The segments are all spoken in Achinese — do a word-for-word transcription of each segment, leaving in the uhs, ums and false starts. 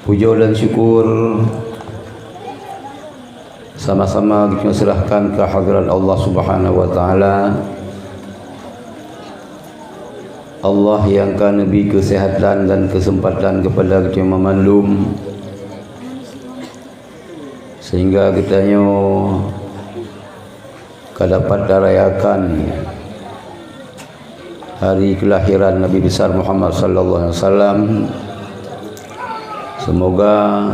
Puja dan syukur sama-sama kita serahkan ke hadirat Allah Subhanahu wa Taala. Allah yang ka neubri kesehatan dan kesempatan kepada kita mandum, sehingga kita nyoe ka dapat tarayakan hari kelahiran Nabi besar Muhammad sallallahu alaihi wasallam. Semoga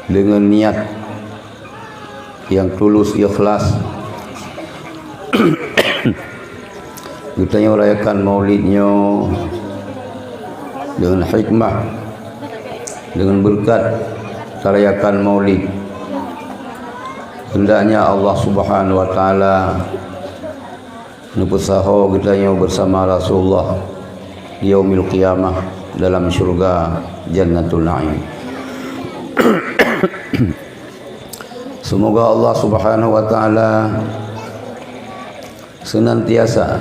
dengan niat yang tulus ikhlas, geutanyoe rayakan maulid nyoe dengan hikmah, dengan berkat tarayakan maulid. Hendaknya Allah Subhanahu wa Taala neupeusaho geutanyoe bersama Rasulullah di yaumil qiyamah dalam syurga Jannatul Naim. Semoga Allah Subhanahu wa Taala senantiasa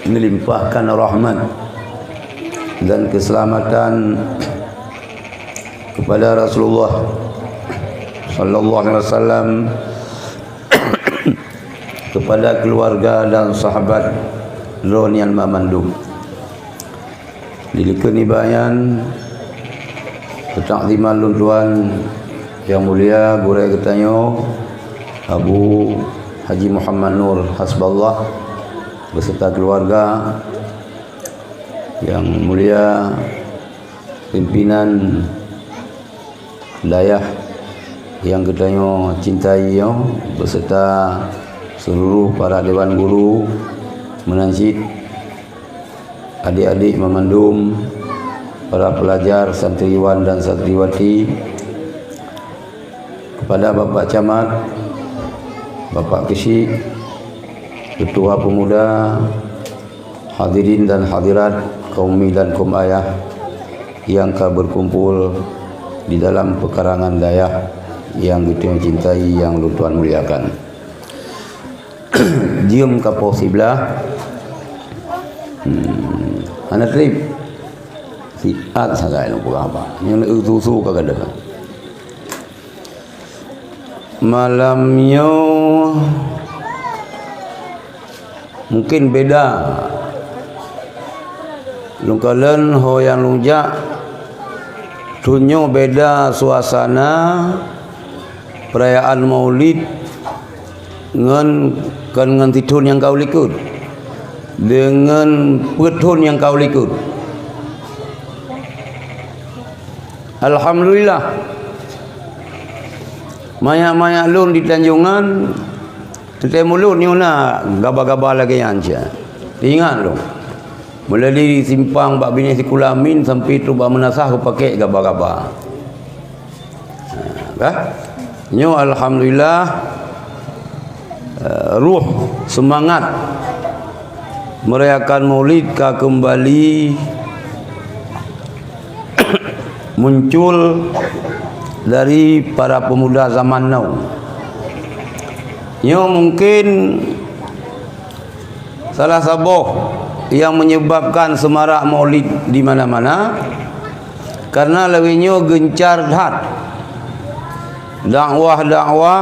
melimpahkan rahmat dan keselamatan kepada Rasulullah sallallahu alaihi wasallam, kepada keluarga dan sahabat droeneuh mandum. Di likot nibak nyan, peutakziman lôn tuan nyang mulia gurée geutanyoe Abu Haji Muhammad Nur Hasballah beserta keluarga, yang mulia pimpinan dayah nyang geutanyoe cintai nyoe, beserta seluruh para dewan guru, meunan cit adik-adik meumandum, para pelajar, santriwan dan santriwati, kepada Bapak Camat, Bapak Keuchik, Ketua Pemuda, hadirin dan hadirat, kaum umi dan kaum ayah nyang ka berkumpul di dalam peukarangan dayah nyang geutanyoe cintai, nyang lôn tuan muliakan. Jeuem kapoh siblah. Hmm, hana treb. Siat sagai lôn peugah haba. Nyang susu ka gadôh. Malam nyoe mungkin beda. Lôn kalon ho nyang lôn jak, thon nyoe beda suasana perayaan Maulid ngon, kon ngon sithon nyang ka u likot, deungon peuet thon nyang ka u likot. Alhamdulillah, manyak-manyak lôn di Tanjongan, teuntée mulod nyoe na gaba-gaba lagée nyan cit. Ingat lôn, mulai di simpang bak binéh sikula min sampai trok bak meunasah geupakée gaba-gaba. Nah, bah. Nyoe alhamdulillah, eh, ruh seumangat meurayakan Maulid ka keumbali muncul dari para pemuda zaman now. Nyoe mungkin salah saboh nyang menyebabkan seumarak Maulid di mana-mana, karena lagée nyoe geuncor that dakwah-dakwah.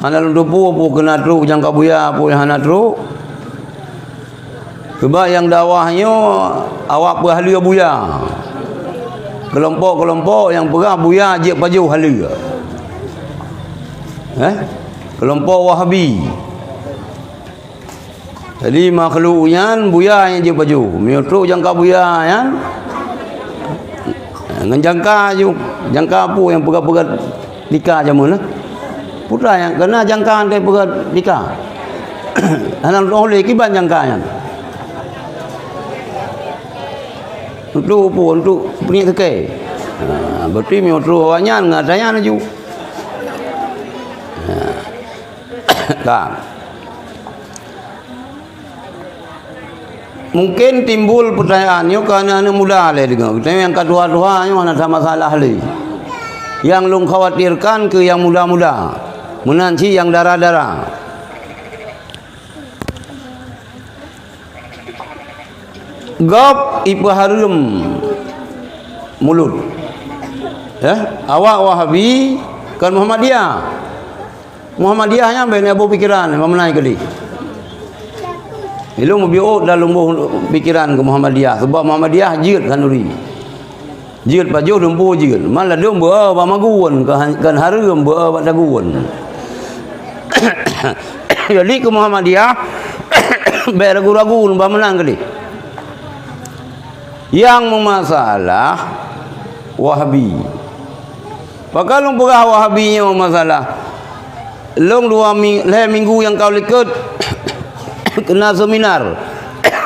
Hana lôn teupeue peue keuh na trok nyang ka buya, peue nyang hana trok. Sebab nyang dakwah nyoe awak peuhaleue buya. Keulompok-keulompok nyang peugah buya jeuet pajoh haleue. Eh? Keulompok Wahabi. Jadi makhluk nyan buya nyang jeuet pajoh. Meunyoe trok nyang ka buya nyan, ngon jangka ju, jangka peue nyang peugah-peugah tika jameun na. Putra nyang keunan jangka teupeugah tika. Hana lôn oleh kiban jangka nyan. Untuk peue? Untuk peuet keukai. Ha, berarti meunyoe trok awak nyan ngon ata nyan laju. Ha. Ka. Mungkin timbul peutanyaan nyoe keu aneuëk-aneuëk muda lé deungoe. Geutanyoe nyang ka tuha-tuha nyoe hana that masalah lé. Nyang lôn khawatirkan keu nyang muda-muda, meunan cit nyang dara-dara. Gob ipeuhareuem mulod. Eh, awak Wahabi kon Muhammadiyah. Muhammadiyah nyan bèk neuboh pikeran, meunai keudeh. Ilôn mubiôh dan lôn boh pikeran keu Muhammadiyah, sabab Muhammadiyah jeuet khanuri. Jeuet pajoh lôn po jeuet. Man ladôm beu bak magun, kon, kon hareuem beu bak tagun. Jadi keu Muhammadiyah, bèk ragu-ragu, bak meunan keudeh. Nyang meumasalah Wahabi. Pakon lôn peugah Wahabi nyoe masalah? Lôn dua mi-, lhèe minggu nyang ka likot keuna seminar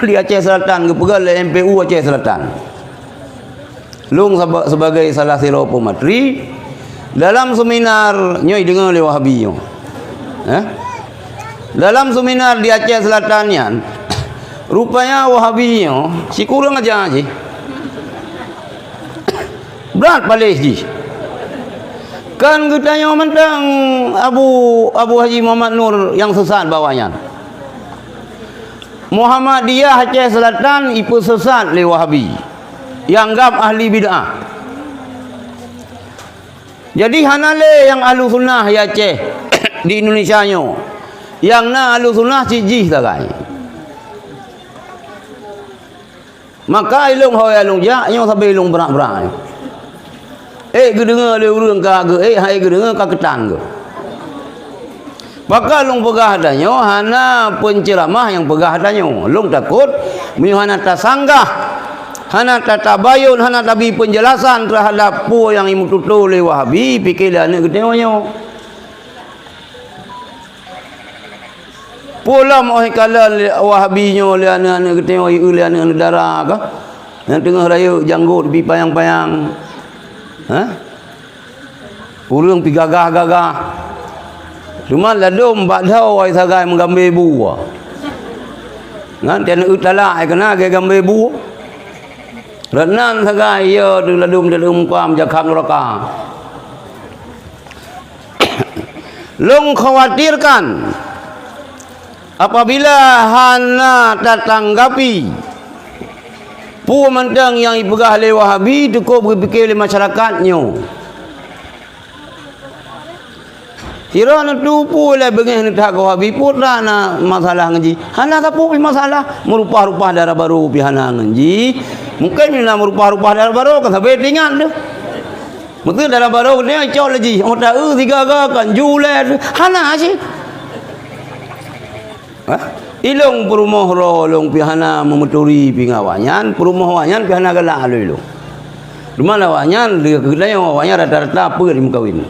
di Aceh Selatan, geupeugah lé M P U Aceh Selatan. Lôn saba-, sebagai salah sidroe peumateri, dalam seminar nyoe deungoe lé Wahabi nyoe. Eh? Dalam seminar di Aceh Selatan nyan, rupanya Wahabi nyoe sikureueng aja jih. Brat paléh jih. Kan geutanyoe mantong Abu, Abu Haji Muhammad Nur nyang sesat bak awaknyan. Muhammadiyah Aceh Selatan ipeusesat lé Wahabi, ianggap ahli bid'ah. Jadi hana lé nyang ahlu sunnah di Aceh, di Indonesia nyoe. Nyang na ahlu sunnah cit jih sagai. Maka ilôn hôi lôn jak nyoe sabe ilôn brak-brak nyoe. Ék geudeungoe lé ureuëng ka geu-, ék hai geudeungoe ka keutan geuh. Maka lôn peugah tanyoe hana peunceuramah nyang peugah tanyoe. Lôn takot meunyoe hana tasanggah, hana tatabayun, hana tabi peunjelasan teuhadap peue nyang imeututoe lé Wahabi, pike lé aneuëk geutanyoe nyoe. Peue lom óh ikalon lé Wahabi nyoe lé aneuëk-aneuëk geutanyoe, lé aneuëk-aneuëk dara kah? Nyang teungoh rayeuk janggot pi panyang-panyang. Hah? Ureuëng pi gagah-gagah. Cuma ladôm bak dhoe sagai meugambée bu. Nyan tiep neutalak ai keuna lagée gambée bu. Rot nan sagai ya ladôm dalam muka meujakham nuraka. Lôn khawatirkan apabila hana tatanggapi peue mantong nyang ipeugah lé Wahabi, cukup geupike lé masyarakat nyoe. Sidroe neuteupeue lé beungéh neuteuhak keu Wahabi, peue na masalah ngon jih? Hana sapeue pih masalah, meurupah-rupah dara barô pih hana ngon jih. Mungken meunyoe na meurupah-rupah dara barô, kan sabe teuingat teuh. Meuseu dara barô geutanyoe icok lé jih, oh ta-eu sigaga kan ju lé, hana cit. Hah? Ilôn peurumoh droe lôn pih hana meumeuturi pih ngon awaknyan, peurumoh awaknyan pih hana galak lé ilôn. Teuma awaknyan lé geutanyoe, awaknyan rata-rata peuet meukawen.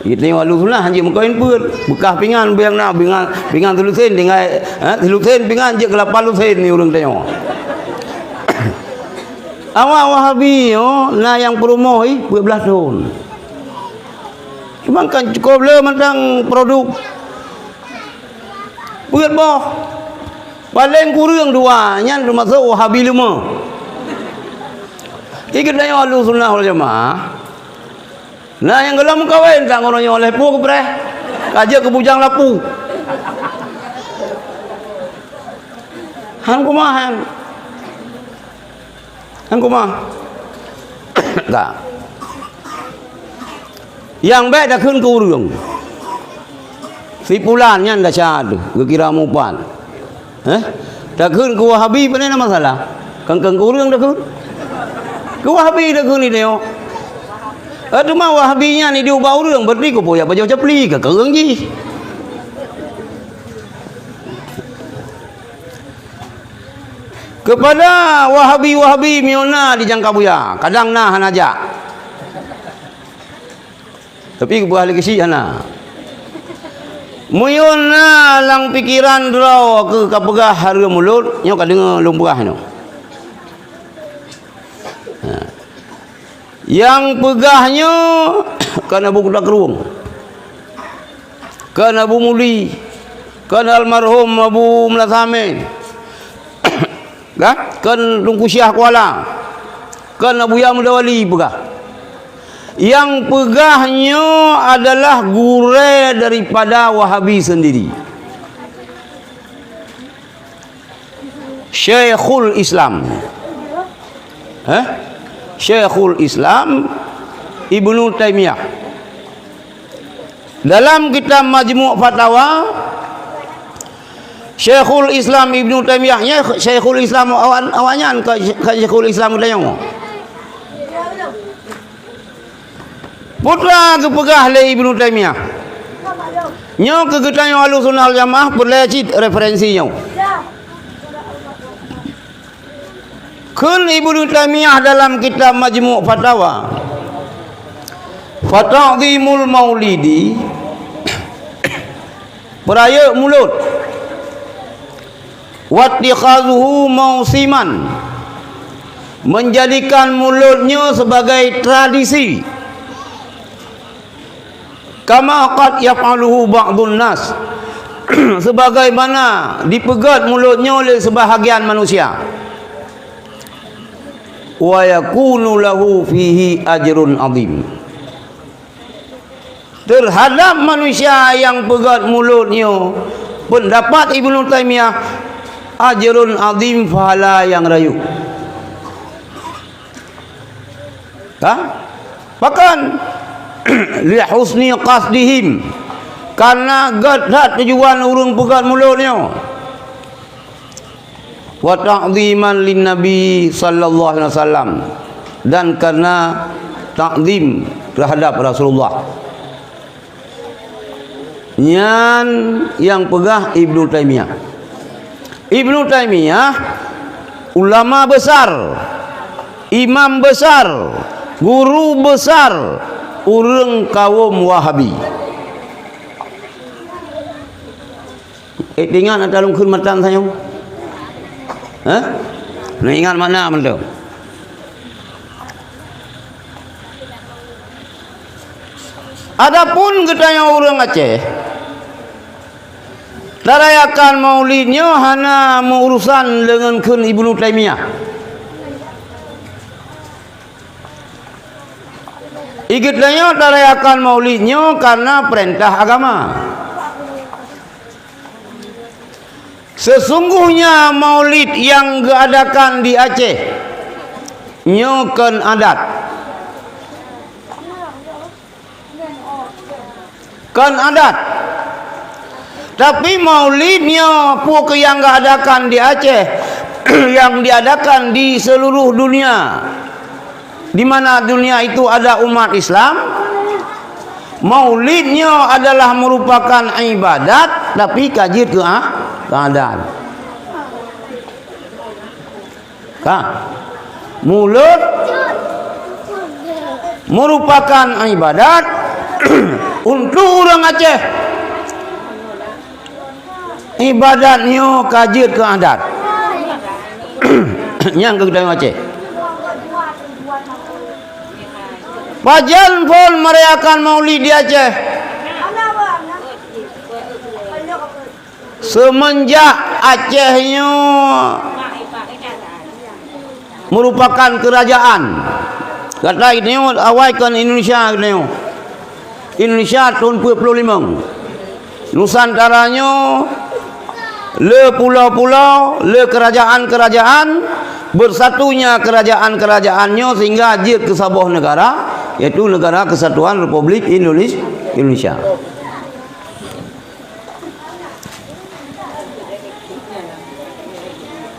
Geutanyoe ahlu sunnah hanjeuet meukawen peuet. Beukah pingan beu nyang na, pingan, pingan silusen tinggai, eh, silusen pingan jeuet keu lapan lusen di ureuëng tanyoe. Awak Wahabi nyoe na nyang peurumoh ih peuet blaih thon. Cuma kan cukup le mantong produk. Peuet boh. Paléng kureueng dua, nyan teumasok Wahabi leumo. Di geutanyoe Ahlussunnah wal Jamaah, na nyang gohlom meukawen, tanggong roh nyoe lhèe ploh geupreh. Ka jeuet keu bujang lapu. Han kumahan. Nyang keumah? Ka. Nyang bèk takheun keu ureueng. Si pulan nyan desya teuh, geukira mupat. Heh? Takheun keu Wahabi pane na masalah? Kan keu ureueng takheun. Keu Wahabi takheun di nyoe. Eh, teuma Wahabi nyan iduek bak ureueng, berarti keupeue jak pajoh capli, ka keu ureueng jih. Keupada Wahabi-Wahabi meunyoe na di Jangka Buya, kadang na hana jak. Tapi keupeugah lé keuchik hana. Meunyoe na lam pikeran droe keu ka peugah hareuem mulod, nyoe ka deungoe lôn peugah nyoe. Ha. Nyang peugah nyoe kan Abu Kuta Krueng, kan Abu Mudi, kan almarhum Abu Meulasame, kan, kan Teungku Syah Kuala, kan Abuya Mudawali peugah. Nyang peugah nyoe adalah gurèe daripada Wahabi sendiri. Syekhul Islam. Hah? Syekhul Islam Ibnu Taimiyah. Dalam kitab Majmu' Fatawa, Syekhul Islam Ibnu Taimiyah, nya Syekhul Islam awan-, awaknyan ka, ka Syekhul Islam geutanyoe. Peue geupeugah lé Ibnu Taimiyah. Nyoe keu geutanyoe Ahlussunnah wal Jamaah peureulée cit referensi nyoe. Kheun Ibnu Taimiyah dalam kitab Majmu' Fatawa, "Fata'zimul maulidi," peurayeuk mulod, "wattikhazuhu mausiman," menjadikan mulod nyoe sebagai tradisi. "Kama qad yaf'aluhu ba'dun nas," sebagaimana dipeugét mulod nyoe lé seubahagian manusia. "Wa yakunu lahu fihi ajrun azim." Terhadap manusia nyang peugét mulod nyoe, peundapat Ibnu Taimiyah, ajrun azim, pahala nyang rayeuk. Ka? Pakon? "Li husni qasdihim," karena gét that tujuan ureuëng peugét mulod nyoe. "Wa ta'ziman lin Nabi sallallahu alaihi wasallam," dan karena takzim terhadap Rasulullah. Nyan nyang peugah Ibnu Taimiyah. Ibnu Taimiyah ulama besar, imam besar, guru besar ureuëng kawom Wahabi. Eh, ingat ata lôn kheun matan tanyoe? Hah? Neuingat makna mantong. Adapun geutanyoe ureuëng Aceh, tarayakan maulid nyoe hana meuurusan deungon kheun Ibnu Taimiyah. Geutanyoe tarayakan maulid nyoe karena peurintah agama. Sesungguhnya maulid nyang geuadakan di Aceh nyoe kon adat. Kon adat. Tapi maulid nyoe peue keuh nyang geuadakan di Aceh, nyang diadakan di seluruh dunia. Di mana dunia itu ada umat Islam, maulid nyoe adalah merupakan ibadat, tapi ka jeuet keu a-, keu adat. Ka. Mulod merupakan ibadat untuk ureuëng Aceh. Ibadat nyoe ka jeuet keu adat. Nyang keu geutanyoe Aceh. Pajan phon merayakan Maulid di Aceh? Semenjak Aceh nyoe merupakan kerajaan. Gata geutanyoe awai kon Indonesia geutanyoe. Indonesia thon peuet ploh limong. Nusantara nyoe le pulo-pulo, le kerajaan-kerajaan, bersatunya kerajaan-kerajaan nyoe sehingga jeuet keu saboh negara, yaitu Negara Kesatuan Republik Indonesia. Indonesia.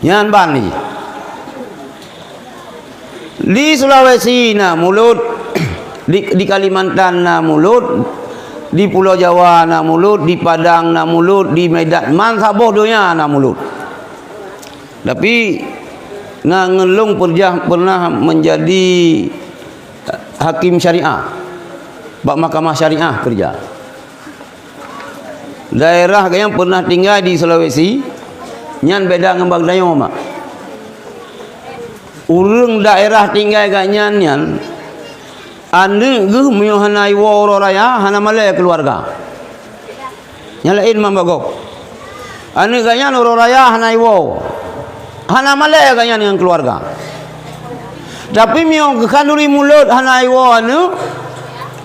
Nyan ban lé. Di Sulawesi na Mulud, di, di Kalimantan na Mulud, di Pulo Jawa na Mulud, di Padang na Mulud, di Medan, man saboh donya na Mulud. Tapi, na ngon lôn peurjah pernah menjadi hakim syariah, bak mahkamah syariah kerja. Daerah geutanyoe pernah tinggai di Sulawesi, nyan beda ngon bak geutanyoe, mak. Ureuëng daerah tinggai geutanyoe nyan, aneuëk geuh meunyoe hana iwoe uroe raya, hana malée keuluwarga. Nyang laén man bagoe. Aneuëk geutanyoe uroe raya hana iwoe. Hana malée geutanyoe ngon keuluwarga. Tapi meunyoe geukhanduri Mulud hana iwoe aneuëk,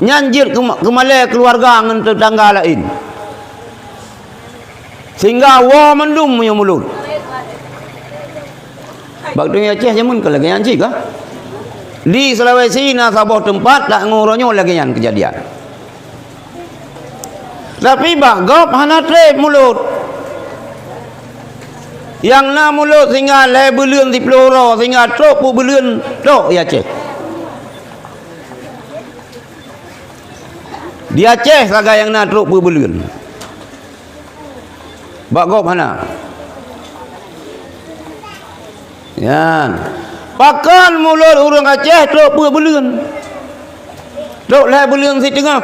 nyan jeuet keu, keu malée keuluwarga ngon tetangga laén. Sehingga woe mandum meunyoe Mulud. Bak teungoh Aceh jameun ka lagée nyan cit kah? Di Sulawesi na saboh teumpat, dak ngon uroe nyoe lagée nyan keujadian. Tapi bak gob hana treb mulot. Nyang na mulot sehingga lhée buleuen siplôh uroe, sehingga trok peuet buleuen tok i Aceh. Di Aceh sagai nyang na trok peuet buleuen. Bak gob hana. Nyan. Pakon mulot ureuëng Aceh trok peuet buleuen? Trok lhée buleuen siteungoh.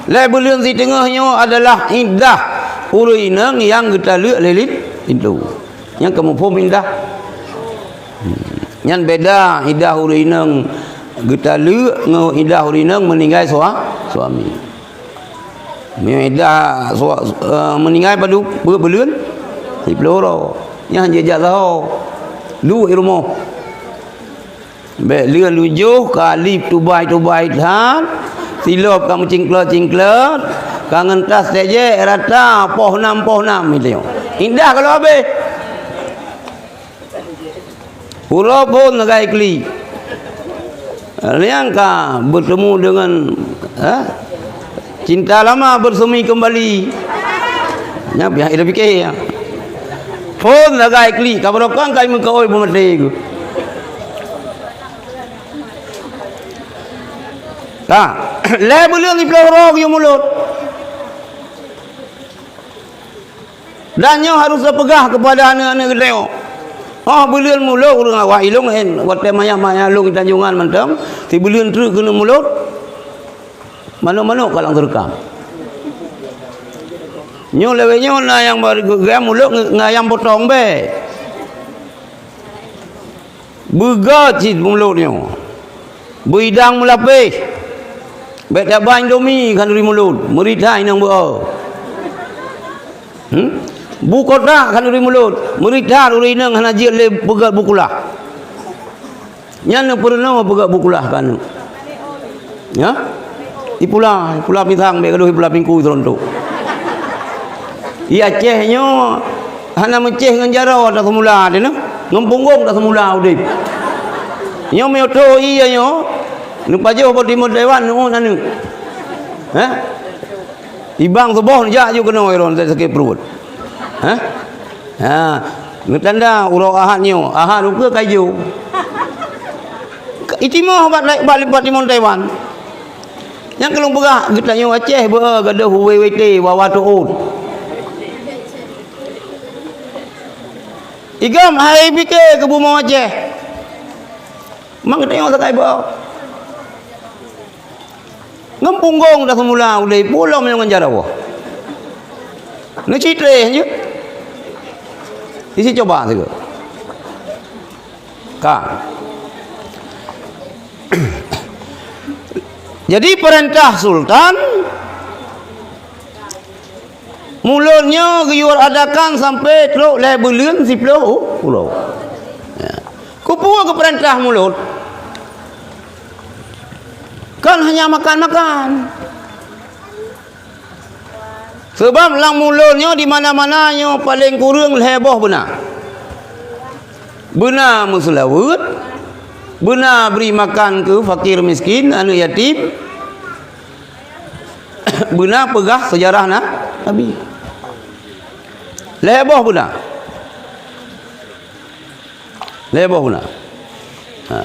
Lhée buleuen siteungoh nyoe adalah iddah ureuëng inong nyang geutaleuek lé lin-, linto. Nyang ka muphom iddah. Hmm. Nyan beda iddah ureuëng inong geutaleuek ngon iddah ureuëng inong meuninggai sua-, suami. Meunyoe iddah sua-, eh, meuninggai padub-, peuet buleuen, siplôh uroe. Nyan jijak saho. Duek i rumoh. Bék lheueh lujoh ka alif tubai-tubai that, silop ka meucingklot-cingklot, ka ngeuntas tejek rata poh nam, poh nam itu. Iddah ka lheueh habéh. Uroe phon sagai klik. Nyang ka bertemu dengan, eh, cinta lama bersemi kembali. Nyan pihak ida fikir ya. Phon sagai klik, ka barokon kai meukaôi beumaté ku. Ka, lhée buleuen siplôh uroe geuyue mulot. Dan nyoe harôh tapeugah keupada aneuëk-aneuëk geutanyoe. Oh, buleuen mulot ureuëng awak ilong hen, watée mayah-mayah lôn Tanjongan mantong, sibuleuen treuk keuneuk mulot. Manok-manok ka lam seureukam. Nyoe lawét nyoe na nyang bari geupeugah mulot nge-, ngon ayam potong bék. Beugét cit mulot nyoe. Beuidang meulapéh. Bék taba Indomie khanuri mulot, meurita inong beu-o. Hmm? Bu kotak khanuri mulot, meurita ureuëng inong hana jeuet lé peugét bu kulah. Nyan peurunoe peugét bu kulah ka aneuëk. Ya? Ipula, ipula pisang bék gadoh ipula pingku seuruntuk. I Aceh nyoe hana meucéh ngon jaroe taseumula teuh, ngon punggong taseumula udeb. Nyoe meuoto ié nyoe, neupajoh bak timon Taiwan, neuôt aneuëk. Hah? Ibang suboh neujak ju keunoe ron sakét pruet. Hah? Ha, neutanda uroe Ahad nyoe, Ahad ukeue kaju. Itimoh bak, bak, bak timon Taiwan. Nyang keuneuk peugah geutanyoe Aceh beu gadoh W W T, wawa tuôt. Igam hai pike keu bumoe Aceh. Mang geutanyoe sagai beu. Ngon punggong dah semula ulée pulo meunyoe ngon jaroe. Neucitreh je. Isi coba sigoe. Ka. Jadi, peurintah sultan, mulod nyoe geuyue adakan sampai trok lhée buleuen siplôh u-, uroe. Ya. Keupeue geupeurintah mulod? Kon hanya makan-makan. Sabab lam mulod nyoe di mana-mana nyoe paleng kureueng lhée boh beuna. Beuna meuseulaweuet, beuna bri makan keu fakir miskin, aneuëk yatim, beuna peugah seujarah na-, Nabi. Lhée boh beuna. Lhée boh beuna. Ha.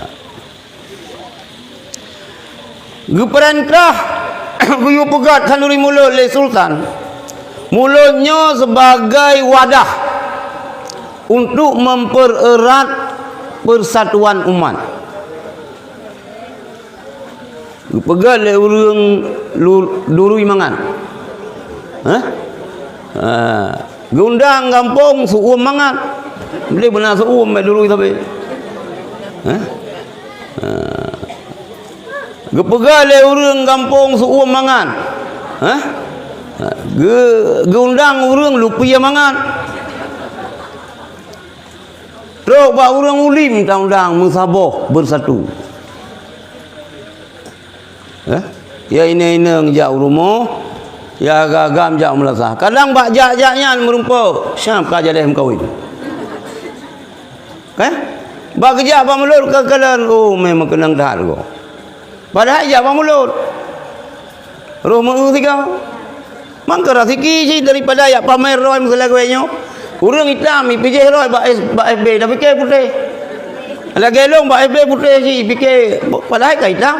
Geupeurintah geuyue peugét khanuri mulod lé sultan. Mulod nyoe sebagai wadah untuk mempererat persatuan umat. Geupeugét lé ureuëng lu-, durui mangat. Hah? Ha. Geuundang gampông seuuem mangat. Beli beuna seuuem bak durui sabe. Hah? Ha. Geupeugét lé ureuëng gampông seuuem mangat. Hah? Ha. Geu-, geuundang ureuëng lupie mangat. Trok bak ureuëng ulim taundang meusaboh beusatu. Eh? Ya inong-inong jak u rumoh, ya agam-agam jak u meulasah. Kadang bak jak-jak nyan meurumpok, siap ka jaleh meukawen. Eh? Bak geujak bak mulod ka kalon, oh, memang keunong that goe. Padahai jak bak mulod. Roh meu sigoe. Mangka raseuki jih daripada jak pamer roi meuseulagée nyoe. Ureuëng itam ipijih roi bak, bak F B, tapi pike putéh. Lagée lôn bak F B putéh jih, pike padahai ka itam.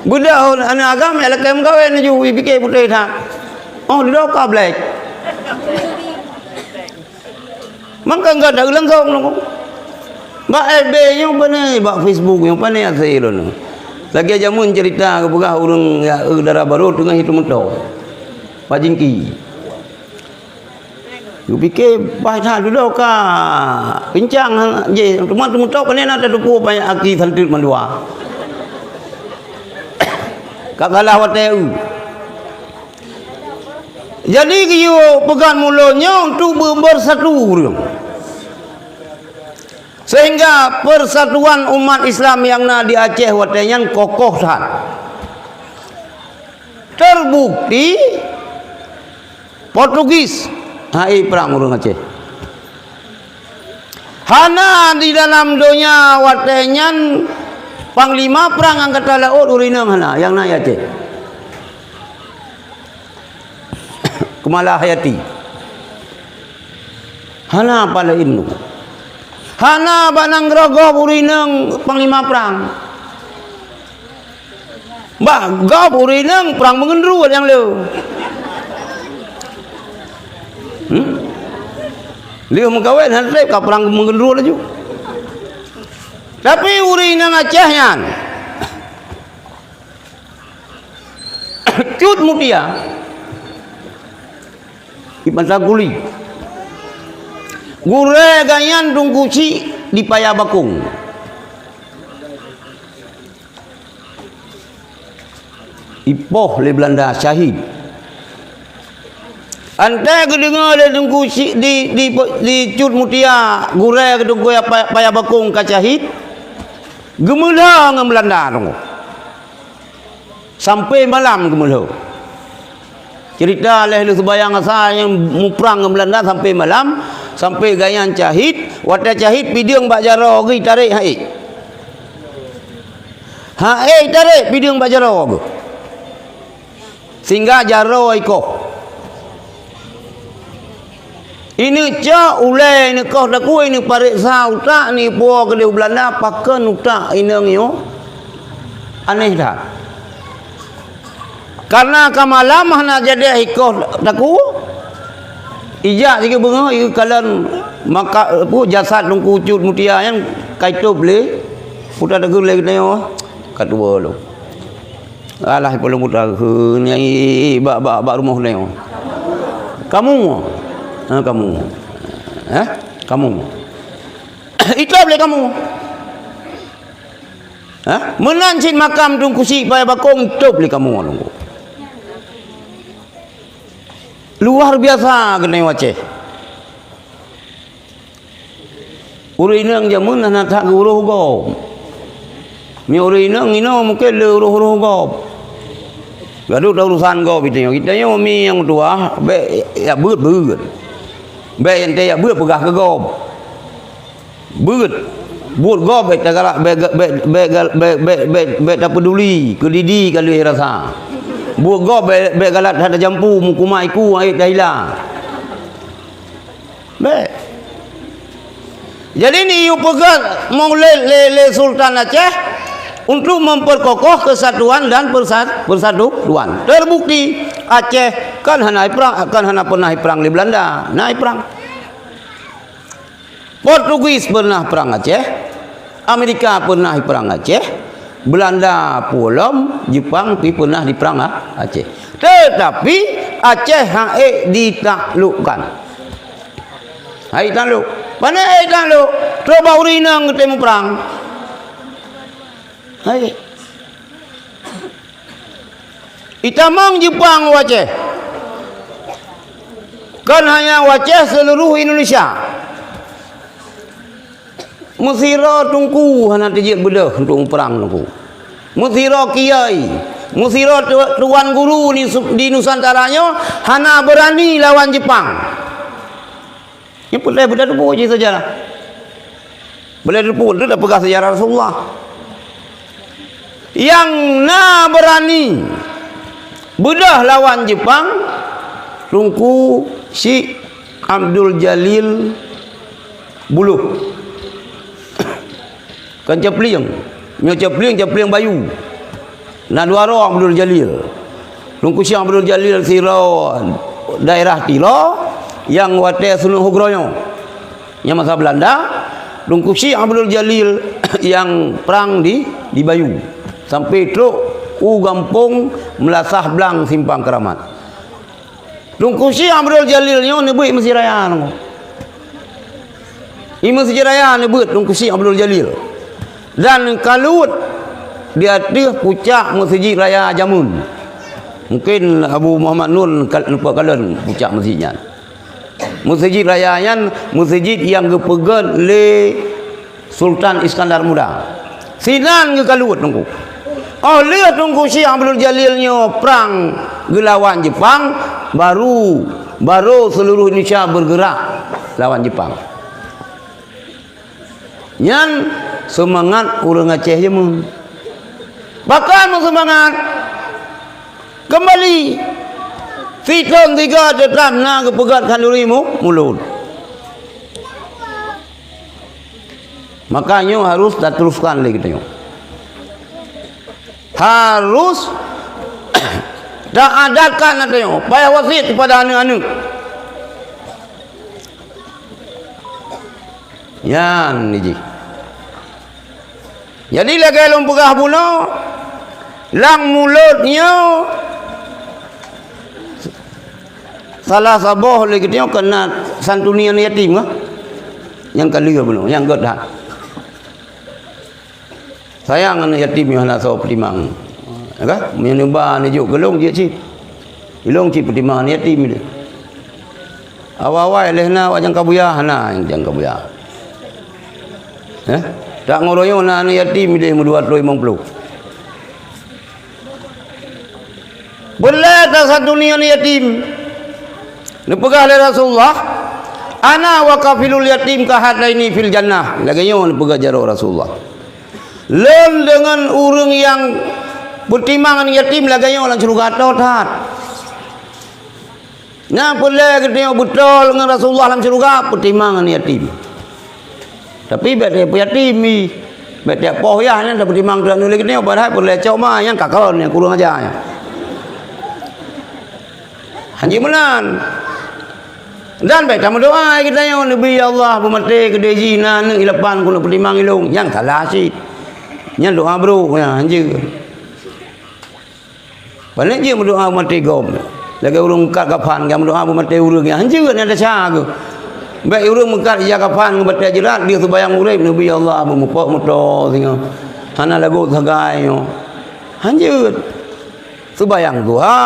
Beudoh aneuk agam nyang lakée meukawen laju, ipike putéh that. Oh, dudoe ka black. Mangka gata langsong lom. Bak F B nyoe pane, bak Facebook nyoe pane asai lôn. Lagée jameun cerita geupeugah ureuëng nyang dara barô teungoh itu meuto. Pak Jingki. Geupike bah that dudoe ka pincang jih, teuma teumeuto pane na tateupeue payah aki santeut mandua. Ka galah watée eu. Jadi geuyue peugah mulod nyoe untuk beu-, bersatu ureuëng. Sehingga persatuan umat Islam nyang na di Aceh watée nyan kokoh that. Terbukti Portugis hai prang ureuëng Aceh. Hana di dalam donya watée nyan panglima prang angkatan laôt ureuëng inong hana nyang na i Aceh. Kemala Hayati. Hana pala inong. Hana bak nanggroe gob ureuëng inong panglima prang. Bah gob ureuëng inong prang meungeundru nyang le. Hmm? Lheueh meukawen hana treb ka prang meungeundru laju. Tapi ureuëng inong Aceh nyan Cut Mutia di Mata Guli. Gurée gobnyan Teungku Chik di Paya Bakong. Ipoh lé Beulanda syahid. Antée geudeungoe lé Teungku Chik di, di, di Cut Mutia gurée Teungku Paya, Paya Bakong ka syahid, geumeulhö ngon Beulanda teungku. Sampai malam geumeulhö. Cerita lheueh lheueh seubayang asa nyang muprang ngon Beulanda sampai malam, sampai gobnyan syahid, watée syahid pideueng bak jaroe geuh tarek hai. Hai tarek pideueng bak jaroe geuh. Sehingga jaroe ikoh. Ineuk cok ulée, ineuk koh takue, ineuk pareksa utak, ineuk puwoe keudeh u Beulanda, pakon utak inong nyoe aneh that. Karena ka malam hana jadi ikoh takue, ijak sikeu beungoh, ikalon maka, peue, jasad Teungku Cut Mutia nyan ka itôb lé, puta teugeuh lé geutanyoe, ka tuwoe lom. Alah, ipalong buta keu nyai bak, bak, bak rumoh nyoe. Kamu? Ha, kamu. Ha? Kamu. Itôb lé kamu. Ha? Meunan cit makam Teungku Chik Paya Bakong itôb lé kamu, Teungku. Luar biasa keunoe Aceh. Ureuëng inong jameun hana that geuuroh gob. Meunyoe ureuëng inong inoe mungken le uroh-uroh gob. Gadôh ta urusan gob geutanyoe. Geutanyoe mi nyang tuha, bék jak beuet-beuet. Bék nyang teuh jak beuet peugah keu gob. Beuet. Buet gob bék tagalak, bék, bék, bék, bék, bék, bék, bék tapeuduli, keudidi ka lheueh rasa. Buet gob bék, bék galak that tajampu, meukumai ku, aet tahila. Bék. Jadi, neuyue peugah mong lé, lé, lé Sultan Aceh untuk memperkokoh kesatuan dan persa-, persatuan. Terbukti, Aceh kan hana iprang, kan hana pernah iprang lé Belanda. Na iprang. Portugis pernah perang Aceh, Amerika pernah perang Aceh, Belanda pulom, Jepang pi pernah diperang A-, Aceh. Tetapi Aceh hana ditaklukkan. Hana takluk. Pane hana takluk? Coba ureuëng inong geutée muprang. Hai. Itamong Jepang u Aceh. Kon hanya u Aceh, seluruh Indonesia. Meusidroe teungku hana teujeuet beudôh untuk muprang teungku. Meusidroe kiai, meusidroe tu-, tuan guru di su-, di Nusantara nyoe hana beurani lawan Jepang. Nyoe peureulée beutatuboh jih seujarah. Oleh teupeu tu dah peugah sejarah Rasulullah. Nyang na beurani beudôh lawan Jepang, Teungku Syik Abdul Jalil Buloh. Kan Caplieng. Nyoe Caplieng, Caplieng Bayu. Na dua droe Abdul Jalil. Teungku Syik Abdul Jalil sidroe daerah Tiro nyang watèe Sunut Hugro nyoe. Nyang masa Belanda, Teungku Syik Abdul Jalil nyang prang di, di Bayu. Sampai trok u gampông Meulasah Blang Simpang Keuramat. Teungku Syik Abdul Jalil nyoe neubeuet meuseujid raya nyoe. Di meuseujid raya neubeuet Teungku Syik Abdul Jalil. Dan ka lheueh di ateueh pucak meuseujid raya jameun. Mungkin Abu Muhammad Nur ka-, lupa kalon pucak meuseujid nyan. Meuseujid raya nyan meuseujid nyang geupeugèt lé Sultan Iskandar Muda. Sinan geukalon Teungku. Óh lheueh Teungku Syik Abdul Jalil nyoe prang geulawan Jepang, baru, baru seuluruh Indonesia bergerak lawan Jepang. Nyan seumangat ureuëng Aceh jameun. Pakon meuseumangat? Keumbali. Sithon sigoe teutap na geupeugèt khanduri mu-, mulod. Maka nyoe harus tateruskan lé geutanyoe. Harus taadatkan geutanyoe, payah wasiet kepada aneuk-aneuk. Nyan jih. Jadi lagèe lôn peugah bunoe, lam mulod nyoe salah saboh lé geutanyoe keunan santuni aneuk yatim kah? Nyang ka lheueh bunoe, nyang göt that. Sayang aneuk yatim nyoe hana soe peutimang. Ya kan? Meunyoe neuba neujok keu lôn jeuet cit. Ilôn cit peutimang aneuk yatim nyoe. Awai-awai lheueh na awak nyang ka buya, hana nyang ka buya. Eh? Tak ngon roh nyoe na aneuk yatim idéh meudua ploh limong ploh. Peureulèe tasantuni aneuk yatim. Neupeugah lé Rasulullah, "Ana wa kafilul yatim kahataini fil jannah." Lagèe nyoe neupeugah jaroe Rasulullah. Lôn deungon ureuëng nyang peutimang aneuk yatim lagèe nyoe lam syeuruga, toe that. Nyang peureulèe geutanyoe beutôi ngon Rasulullah lam syeuruga, peutimang aneuk yatim. Tapi bèk teuh peuyatim, bèk teuh poh yah nyan tapeutimang teuh aneuk lé geutanyoe, padahai peureulèe cok ma nyang ka kon nyang kureueng aja nyan. Hanjeuet meunan. Dan bèk tameudoa geutanyoe, "Neubi, ya Allah, beumaté keudéh jih na aneuk ilapan keuneuk peutimang ilôn." Nyang salah cit. Nyan doa brôk nyan, hanjeuet. Paléng jeuet meudoa beumaté gob. Lagèe ureuëng meukat kafan, nyang meudoa beumaté ureuëng nyan, hanjeuet nyan desya geuh. Bèk ureuëng meukat ija kafan ngon batèe jeurat, dia seubayang ureuëng, "Neubi, ya Allah, beumupok moto singoh. Hana lagot sagai nyoe." Hanjeuet. Seubayang duha,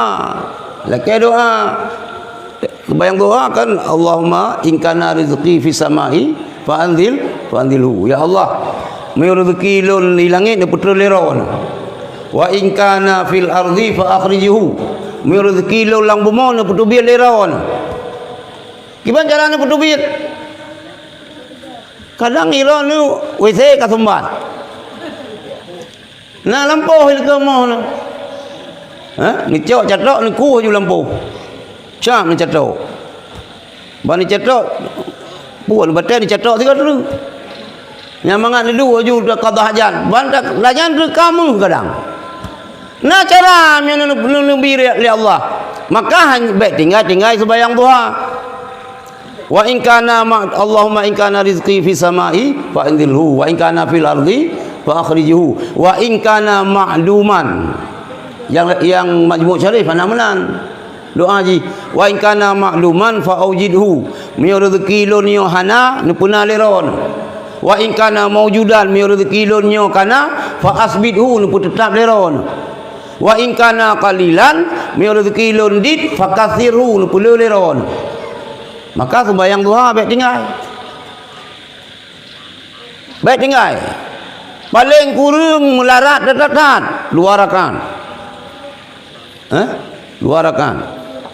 lakèe doa. Seubayang duha kan, "Allahumma in kana rizqi fis sama'i fa anzil, fa anzilhu." Ya Allah, meunyoe rezeki lôn di langét, neupeutrön lé droeneuh. "Wa in kana fil ardi fa akhrijhu." Meunyoe rezeki lôn lam bumoe, neupeuteubiet lé droeneuh. Kiban cara neupeuteubiet? Kadang droeneuh W C ka sumbat. Na lampôh ileuka moh na. Ha? Neucok catok, neukueh ju lampôh. Cam neucatok. Ban neucatok, puon batèe neucatok sigoe treuk. Nyang mangat neuduek ju teuka hajat. Ban ta-, lagèe nyan treuk ka meuh kadang. Na cara meunyoe neu-, neu-, neubi lé, lé Allah. Maka han-, bèk tinggai-tinggai seubayang duha. "Wa in kana ma-, Allahumma in kana rizqi fis sama'i fa anzilhu, wa in kana fil ardi fa akhrijhu, wa in kana ma'duman." Nyang, nyang Majmu' Syarif hana meunan. Doa jih, "Wa in kana ma'duman fa aujidhu." Meunyoe rezeki lôn nyoe hana, neupeuna lé droeneuh. "Wa in kana maujudan," meunyoe rezeki lôn nyoe kana, "fa asbithu," neupeuteutap lé droeneuh. "Wa in kana qalilan," meunyoe rezeki lôn dit, "fa katsirhu," neupeulé lé droeneuh. Maka seumayang duha bèk tinggai. Bèk tinggai. Paléng kureueng meularat that-that dua rakaat. Eh? Dua rakaat.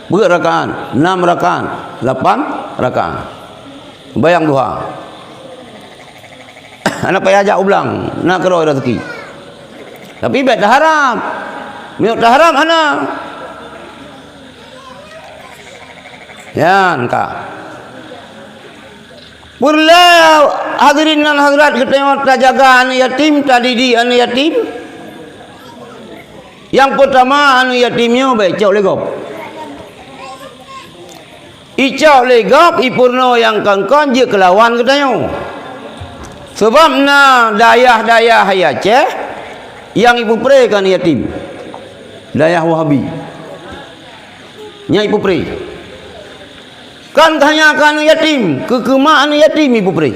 Peuet rakaat, nam rakaat, lapan rakaat. Seumayang duha. Hana payah jak u blang, na keudroe raseuki. Tapi bèk taharab. Meunyoe taharab hana. Nyan ka. Peureulèe hadirin dan hadirat geutanyoe tajaga aneuk yatim, tadidik aneuk yatim. Nyang peutama, aneuk yatim nyoe bèk icok lé gob. Icok lé gob, ipeurunoe nyang kon-kon jeuet keu lawan geutanyoe. Sabab na dayah-dayah di Aceh nyang ipeupré keu aneuk yatim. Dayah Wahabi. Nyang ipeupré. Kan hanya keu aneuk yatim, keu, keu mak aneuk yatim ipeupré.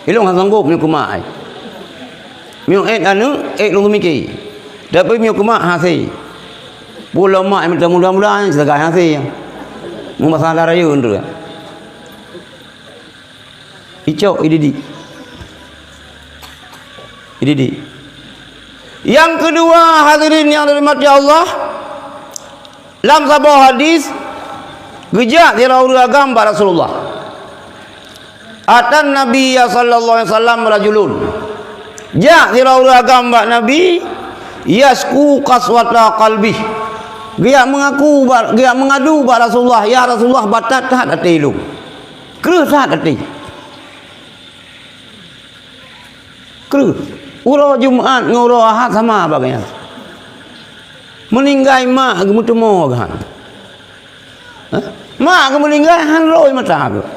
Ilôn hana sanggôp meunyoe keu mak ai. Meunyoe ék aneuk, ék lôn seumiké. Tapi meunyoe keu mak, hasé. Peue lom mak meuteumula-mula, silagai hasé. Meumasa lam rayeuk tu. Icok, ididik. Ididik. Nyang keudua, hadirin nyang dirahmati Allah, lam saboh hadis, geujak sidroe ureueng agam bak Rasulullah. Atan Nabi sallallahu alaihi wasallam rajulun. Jak sidroe ureueng agam bak Nabi, yasku qaswata qalbih. Geujak meungaku bak, geujak meungadu bak Rasulullah, "Ya Rasulullah, batat that até lôn." Kreueh that até. Kreueh. Uroe Jumat ngon uroe Ahad sama bak geuh nyan. Meuninggai mak geumeuteumé geuh nyan. Hah? Mak geuh meuninggai hana rhoi mata geuh.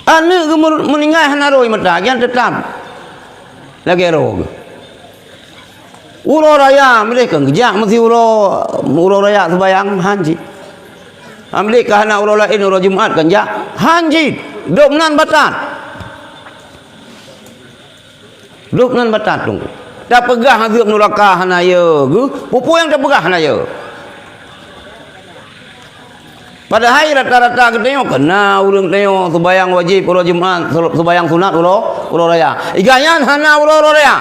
Aneuk geuh meu-, meuninggai hana rhoi mata, geuh nyan teutap lagèe roh geuh. Uroe raya, meudeh kon geujak meusi uroe, uroe raya seubayang, han cit. Meudeh ka hana uroe laén, uroe Jumat kon jak, han cit. Dum nan batat. Dum nan batat tu. Tapeugah azeueb nuraka hana yo geuh, peue-peue nyang tapeugah hana yo. Padahai rata-rata geutanyoe kon na ureueng tanyoe seubayang wajéb uroe Jumat, seubayang sunat uroe, uroe raya. Geuh nyan hana uroe, uroe raya.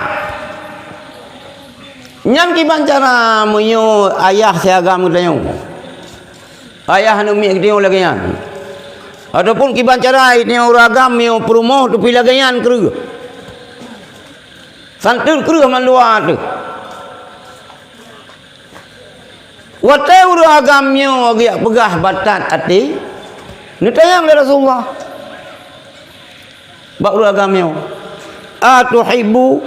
Nyan kiban cara meunyoe ayah siagam geutanyoe. Ayah aneuk miet geutanyoe lagèe nyan. Ataupun kiban cara geutanyoe ureueng agam meunyoe peurumoh teupeu lagèe nyan kreueh. Santeun kreueh mandua teuh. Watèe ureueng agam nyoe geujak peugah batat até, neutanyong lé Rasulullah bak ureueng agam nyoe, "Atuhibbu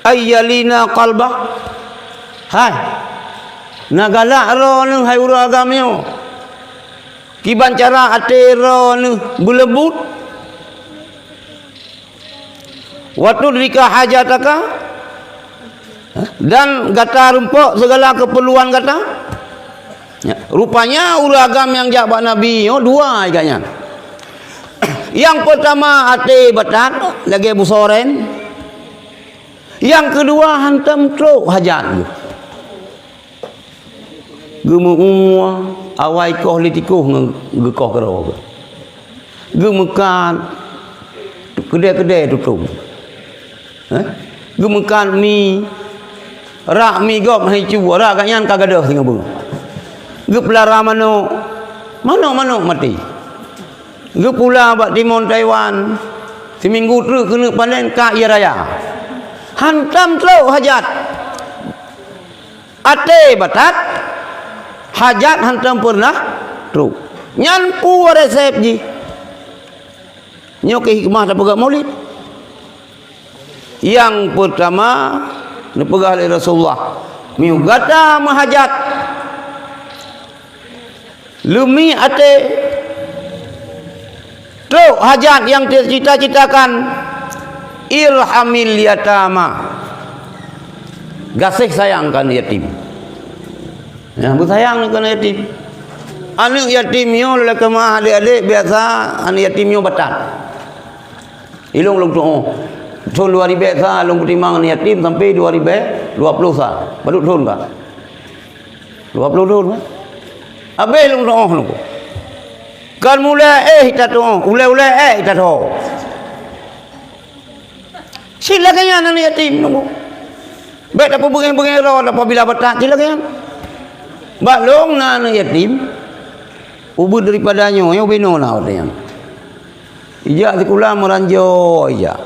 ayyalina qalbak?" Hai, na galak droeneuh hai ureueng agam nyoe, kiban cara até droeneuh beuleumbut? Wa tudrika hajataka, dan gata rumpok segala keperluan gata. Ya, rupanya ureueng agam nyang jak bak Nabi nyoe dua geuh nyan. Nyang peutama até batat lagèe busoren. Nyang keudua hantom trok hajat geuh. Geumeu-ue awai koh lé tikôh ngon geukoh keudroe geuh. Geumeukat keudè-keudè tutong. Eh? Geumeukat mi, rak mi gob hai cu, rak geuh nyan ka gadôh singoh beungoh. Geupeulara manok, manok-manok maté. Geupula bak timon Taiwan, siminggu treuk keuneuk panen ka ie raya. Hantom trok hajat. Até batat, hajat hantom peureunah trok. Nyan peue resep jih? Nyoe keuh hikmah tapeugah Maulid. Nyang peutama, neupeugah lé Rasulullah, "Meunyoe gata meuhajat, leumi até, trok hajat nyang tacita-citakan, irhamil yatama." Gaséh sayang keu aneuk yatim. Nyan, beusayang keu aneuk yatim. Aneuk yatim nyoe lé keumah adék-adék biasa aneuk yatim nyoe batat. Ilôn lôn tuoh. Thôn dua ribèe sa lôn peutimang aneuk yatim sampai dua ribèe dua ploh sa. Padub thôn ka? Dua ploh thôn ka? Abéh lôn tuoh lôn. Kan mulai éh tatuoh, ulèe-ulèe éh tatuoh. Cit lagèe nyan aneuk yatim nunggu. Bèk tapeubeungéh-beungéh droe apabila batat cit lagèe nyan. Bak lôn na aneuk yatim, ubit daripada nyoe, nyoe binoe na watèe nyan. Ijak sikula meuranjo ijak.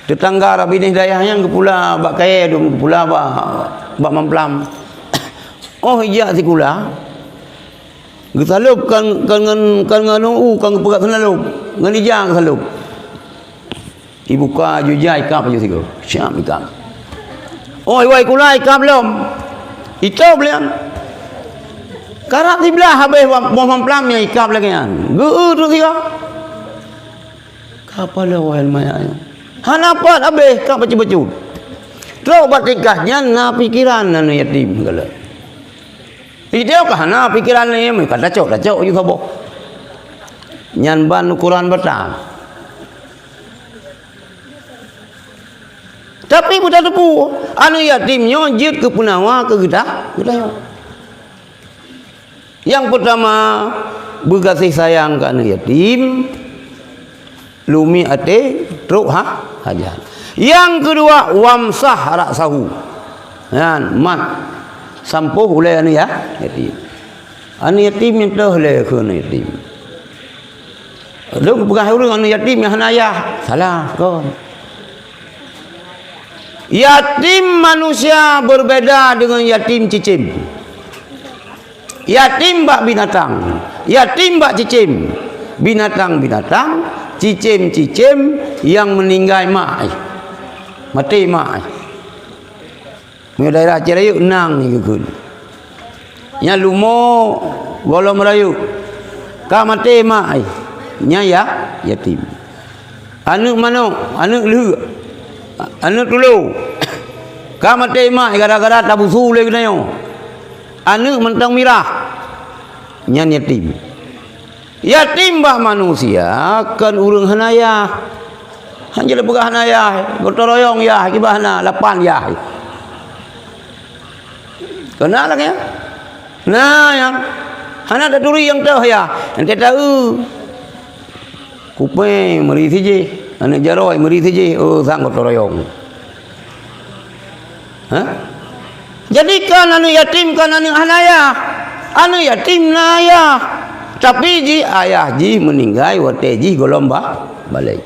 Teutangga rab binéh dayah nyan geupula bak kayée dum geupula bak, bak mamplam. Oh ijak sikula, geusalôb kan, kan ngon, kan ngon u, kan geupeugah seulalôb, ngon ija geusalôb. Ibuka ju ija ikab laju sigoe. Siap ikab. Oh iwoe sikula ikab lom. Itôb lé nyan. Karab siblaih habéh boh mamplam nyang ikab lagée nyan. Geu-eu teuk sigoe. Ka paloe maya nyan. Hana pat habéh ka bacut-bacut. Trok bak tingkah nyan na pikeran aneuk yatim galak. Idéh ka hana pikeran lé, ka tacok-tacok ju saboh. Nyan ban ukoran batang. Tapi beutateupeue, aneuk yatim nyoe jeuet keu peunawa keu geuta-, geutanyoe. Nyang peutama, beugaséh sayang keu aneuk yatim, lumi até, trok ha-, hajat. Nyang keudua, wamsah ra'sahu. Nyan, mat, sampôh ulée aneuk ya-, yatim. Aneuk yatim nyang toh lé keu aneuk yatim. Lôn peugah ureuëng aneuk yatim nyang hana ayah, salah kon. Yatim manusia berbeda dengan yatim cicém. Yatim bak binatang, yatim bak cicém. Binatang-binatang, cicém-cicém yang meninggai mak, eh. Maté mak, eh. Meunyoe daerah Aceh Rayeuk nang ni geukheun. Nyan lumo gohlom rayeuk. Ka maté mak ai. Nyan ya, yatim. Aneuk manok, aneuk lheuek, aneuk tulo. Ka maté mak gara-gara tabusu lé geutanyoe. Aneuk mantong mirah. Nyan yatim. Yatim bak manusia kon ureuëng hana yah. Hana jeuet peugah hana yah, gotong royong yah, kiban hana, lapan yah. Keunan lagée nyan. Nah, nyang hana taturi nyang toh yah, nyang teu taeu. Kupée meuri sijih, aneuk jaroe meuri sijih, oh sang gotong royong. Hah? Jadi kon aneuk yatim kon aneuk hana ayah. Aneuk yatim na ayah. Tapi jih ayah jih meuninggai watée jih gohlom ba-, balek.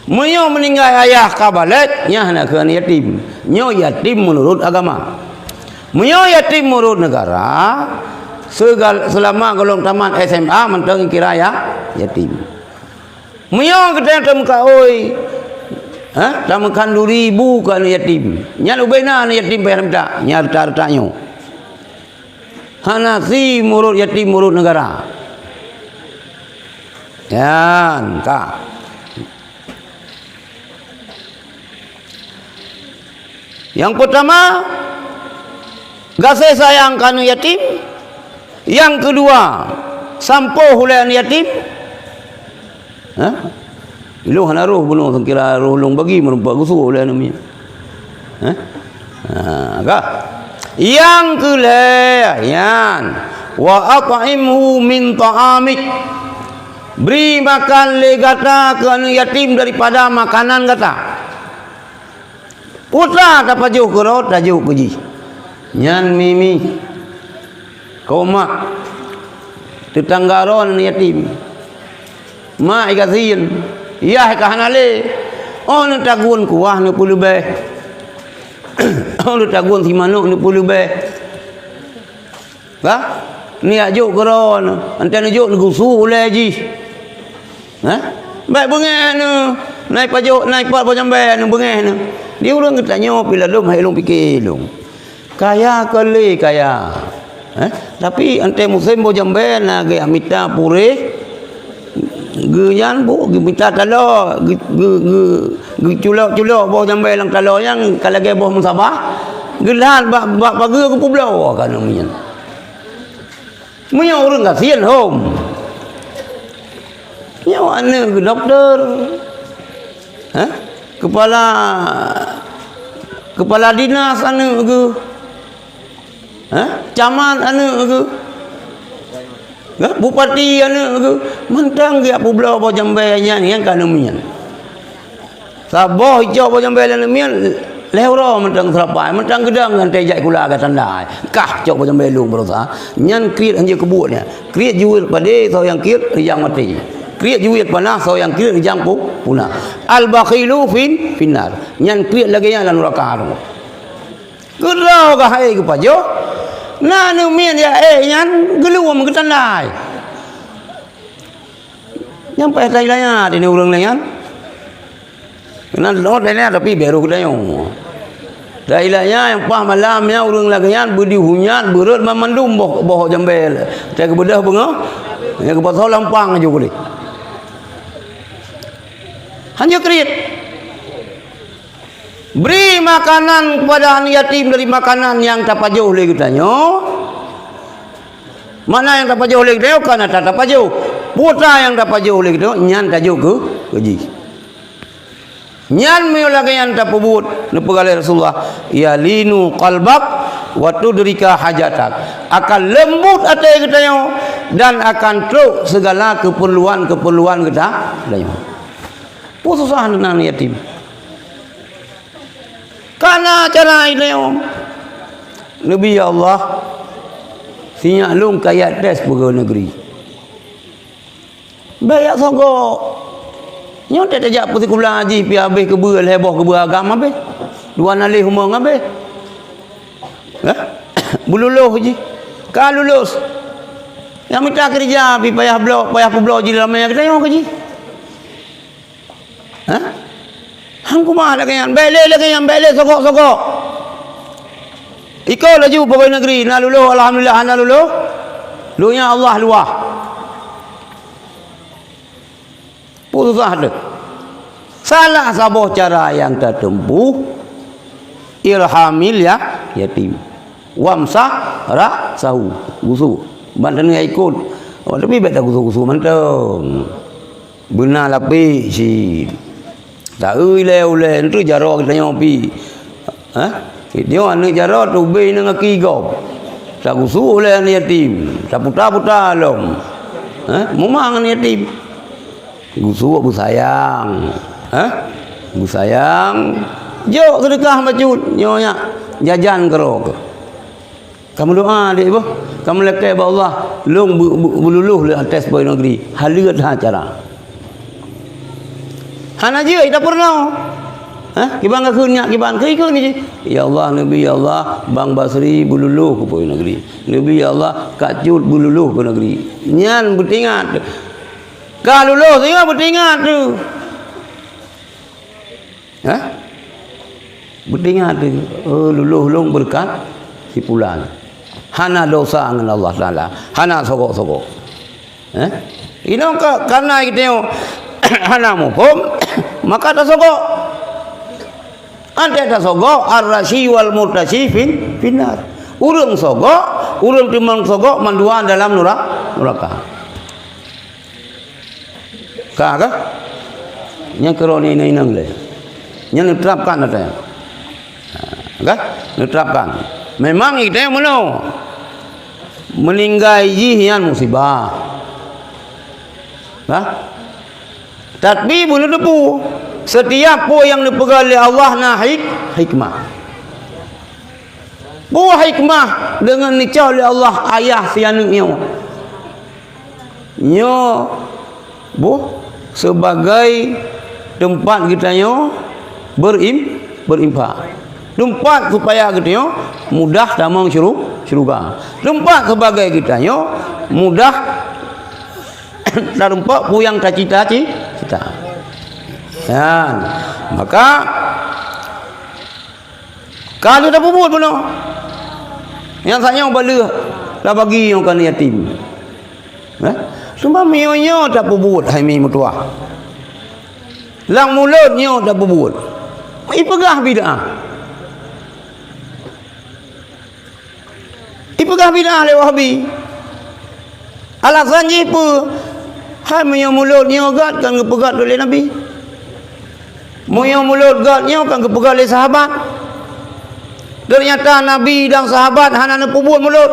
Meunyoe meuninggai ayah ka balek, nyan hana keu aneuk yatim. Nyoe yatim meunurot agama. Meunyoe yatim meunurot negara, seugal-, seulama gohlom tamat S M A mantong kira ya-, yatim. Meunyoe geutanyoe tameukaôi, ha, tameukhanduri bu keu aneuk yatim, nyan ubena aneuk yatim payah mita, nyan reuta-reuta nyoe. Hana si meunurot yatim meunurot negara. Nyan ka. Nyang peutama, gaséh sayang keu aneuk yatim. Nyang keudua, sampôh ulée aneuk yatim. Hah? Ilôn hana roh bunoe seukira roh lôn bagi meureumpok geusu ulée aneuk miet. Hah? Ha, ka. Nyang keulhée, nyan, wa at'imhu min ta'amik. Bri makan lé gata keu aneuk yatim daripada makanan gata. Peue tapajoh keudroe, tajok keu jih. Nyan mi-mi. Keu mak, teutangga droe aneuk yatim. Mak i gasien, yah ka hana lé. Oh, neutagun kuah neupeuleubeh. Oh, neutagun si manok neupeuleubeh. Bah, neujak jok keudroe, entée neujok neugeusu ulée jih. Hah? Bék beungéh neuh, na i pajoh, na i pat boh jambée neuh beungéh neuh. Di ureuëng geutanyoe pih ladôm hai lôn pike lôn. Kaya kon lé kaya. Hah? Tapi entée musém boh jambée na geujak mita puréh, Geu nyan bu, geumita taloe, geu, geu, geu, geuculok-culok boh jambée lam taloe nyan ka lagée boh meusabah, geulat bak, bak pageue geupeubloe ka aneuk miet nyan. Meunyoe ureuëng gasien hom. Nyoe aneuk geuh dokto. Hah? Kepala, kepala dinas aneuk geuh. Hah? Camat aneuk geuh. Hah? Bupati aneuk geuh. Mantong geujak peubloe boh jambée nyan, nyan ka aneuk miet. Saboh icok boh jambée lé aneuk miet, lhée uroe mantong seurapai, mantong geudong ngon teuh jak sikula ka tanda. Kah cok boh jambée lôn baroesa. Nyan kriet hanjeuet keubuet nyan. Kriet jeuet padé soe nyang kriet, nyang maté. Kriet jeuet panah, soe nyang kriet rijang pu-, punah. Al-bakhilu fin, finnar. Nyan kriet lagèe nyan lam nuraka tu. Keudroe ka hai geupajoh, na aneuk miet jak éh nyan geuluwom geutandai. Nyan payah tailanya di ureueng laén nyan. Keunan lôn tanya tapi baru geutanyoe. Tailanya nyang paih malam nyan ureueng lagèe nyan beudi hunyat beurot banmandum boh, boh jambèe. Teuh geubeudôh beungoh, nyang geupasoe lampang aju kulét. Hanjeuet kriet. Bri makanan kepada aneuk yatim dari makanan nyang tapajoh lé geutanyoe. Mana nyang tapajoh lé geutanyoe, kana ta-, tapajoh. Peue ata nyang tapajoh lé geutanyoe, nyan tajok keu, keu jih. Nyan meunyoe lagèe nyan tapeubuet, neupeugah lé Rasulullah, "Yalinu qalbak wa tudrika hajatak." Akan leumbut até geutanyoe dan akan trok segala keperluan-keperluan geuta-, geutanyoe. Peue susah aneuk yatim. Kana cara ilèe. Neubi, "Ya Allah, sinyak lôn kajak tes pegawai negeri." Bèk jak sogok. Nyoe teuh tajak peusikula jih pih habéh keubeue lhèe boh keubeue agam habéh. Dua nalèh umong habéh. Hah? Beululôh jih. Ka lulus. Nyang mita keureuja pih payah bloe, payah peubloe jih lam manyang geutanyoe keu jih. Hah? Han kumaha lagèe nyan, bèk lé lagèe nyan, bèk lé sogok-sogok. Ikot laju pegawai negeri, na lulôh, alhamdulillah, hana lulôh. Donya Allah luwah. Peue susah teuh. Salah saboh cara nyang tateumpuh, irhamil ya-, yatim. Wamsah ra'sahu, gusok. Ban teuneuk ikot. Oh, tapi bèk tagusok-gusok mantong. Beuna lapék cit. Taeu ilèe ulèe, enteuk jaroe geutanyoe pih. Hah? Nyoe aneuk jaroe tubé ngon gaki gob. Tagusok ulèe aneuk yatim, taputa-puta lom. Hah? Mumang aneuk yatim. Gusok beusayang. Hah? Beusayang. Jok seudeukah bacut, nyoe nyak jajan keudroe keuh. Ka meudoa deh boh, ka meulakèe bak Allah, lôn beu-, beu-, beululôh lé tes pegawai negeri. Haleuet ha cara. Hana jeuet ita peurunoe. Hah? Kiban ka kheun nyak kiban, keu ikheun jih. Ya Allah, neubi, ya Allah, Bang Basri beululôh keu pegawai negeri. Neubi, ya Allah, Kak Cut beululôh keu negeri. Nyan beutingat. Ka lulôh singoh beutingat teuh. Hah? Beutingat teuh, "Oh, lulôh lôn beureukat si pulan. Hana dosa ngon Allah Taala, hana sogok-sogok." Hah? Inoe ka, kana geutanyoe hana muphom, maka tasogok. Antée tasogok, ar-rasyi wal murtasyi fin, finnar. Ureuëng sogok, ureuëng teumeung sogok, mandua dalam nura-, nuraka. Ka kah? Nyang keudroe inong-inong lé. Nyan neuterapkan ata. Ha, kah? Neuterapkan. Memang geutanyoe meunoe. Meuninggai jih nyan musibah. Kah? Tapi beuneuteupeu, setiap peue nyang neupeugah lé Allah na hik-, hikmah. Peue hikmah deungon neucok lé Allah ayah si aneuëk nyoe? Nyoe boh sebagai teumpat geutanyoe berim-, berinfak. Teumpat supaya geutanyoe mudah tamong syuru-, syeuruga. Teumpat sebagai geutanyoe mudah tarumpok peue nyang tacita-cita. Nyan. Maka Ka lheueh tapeubuet bunoe. Nyang sanyong baleueh tabagi nyoe keu yatim. Eh? Cuma meunyoe nyoe tapeubuet hai mi meutuah. Lam mulod nyoe tapeubuet. Ipeugah bid'ah. Ipeugah bid'ah lé Wahabi. Alasan jih peue? Hai meunyoe mulod nyoe gét kan geupeugét lé Nabi. Meunyoe mulod gét nyoe kan geupeugét lé sahabat. Ternyata Nabi dan sahabat hana neupeubuet mulod.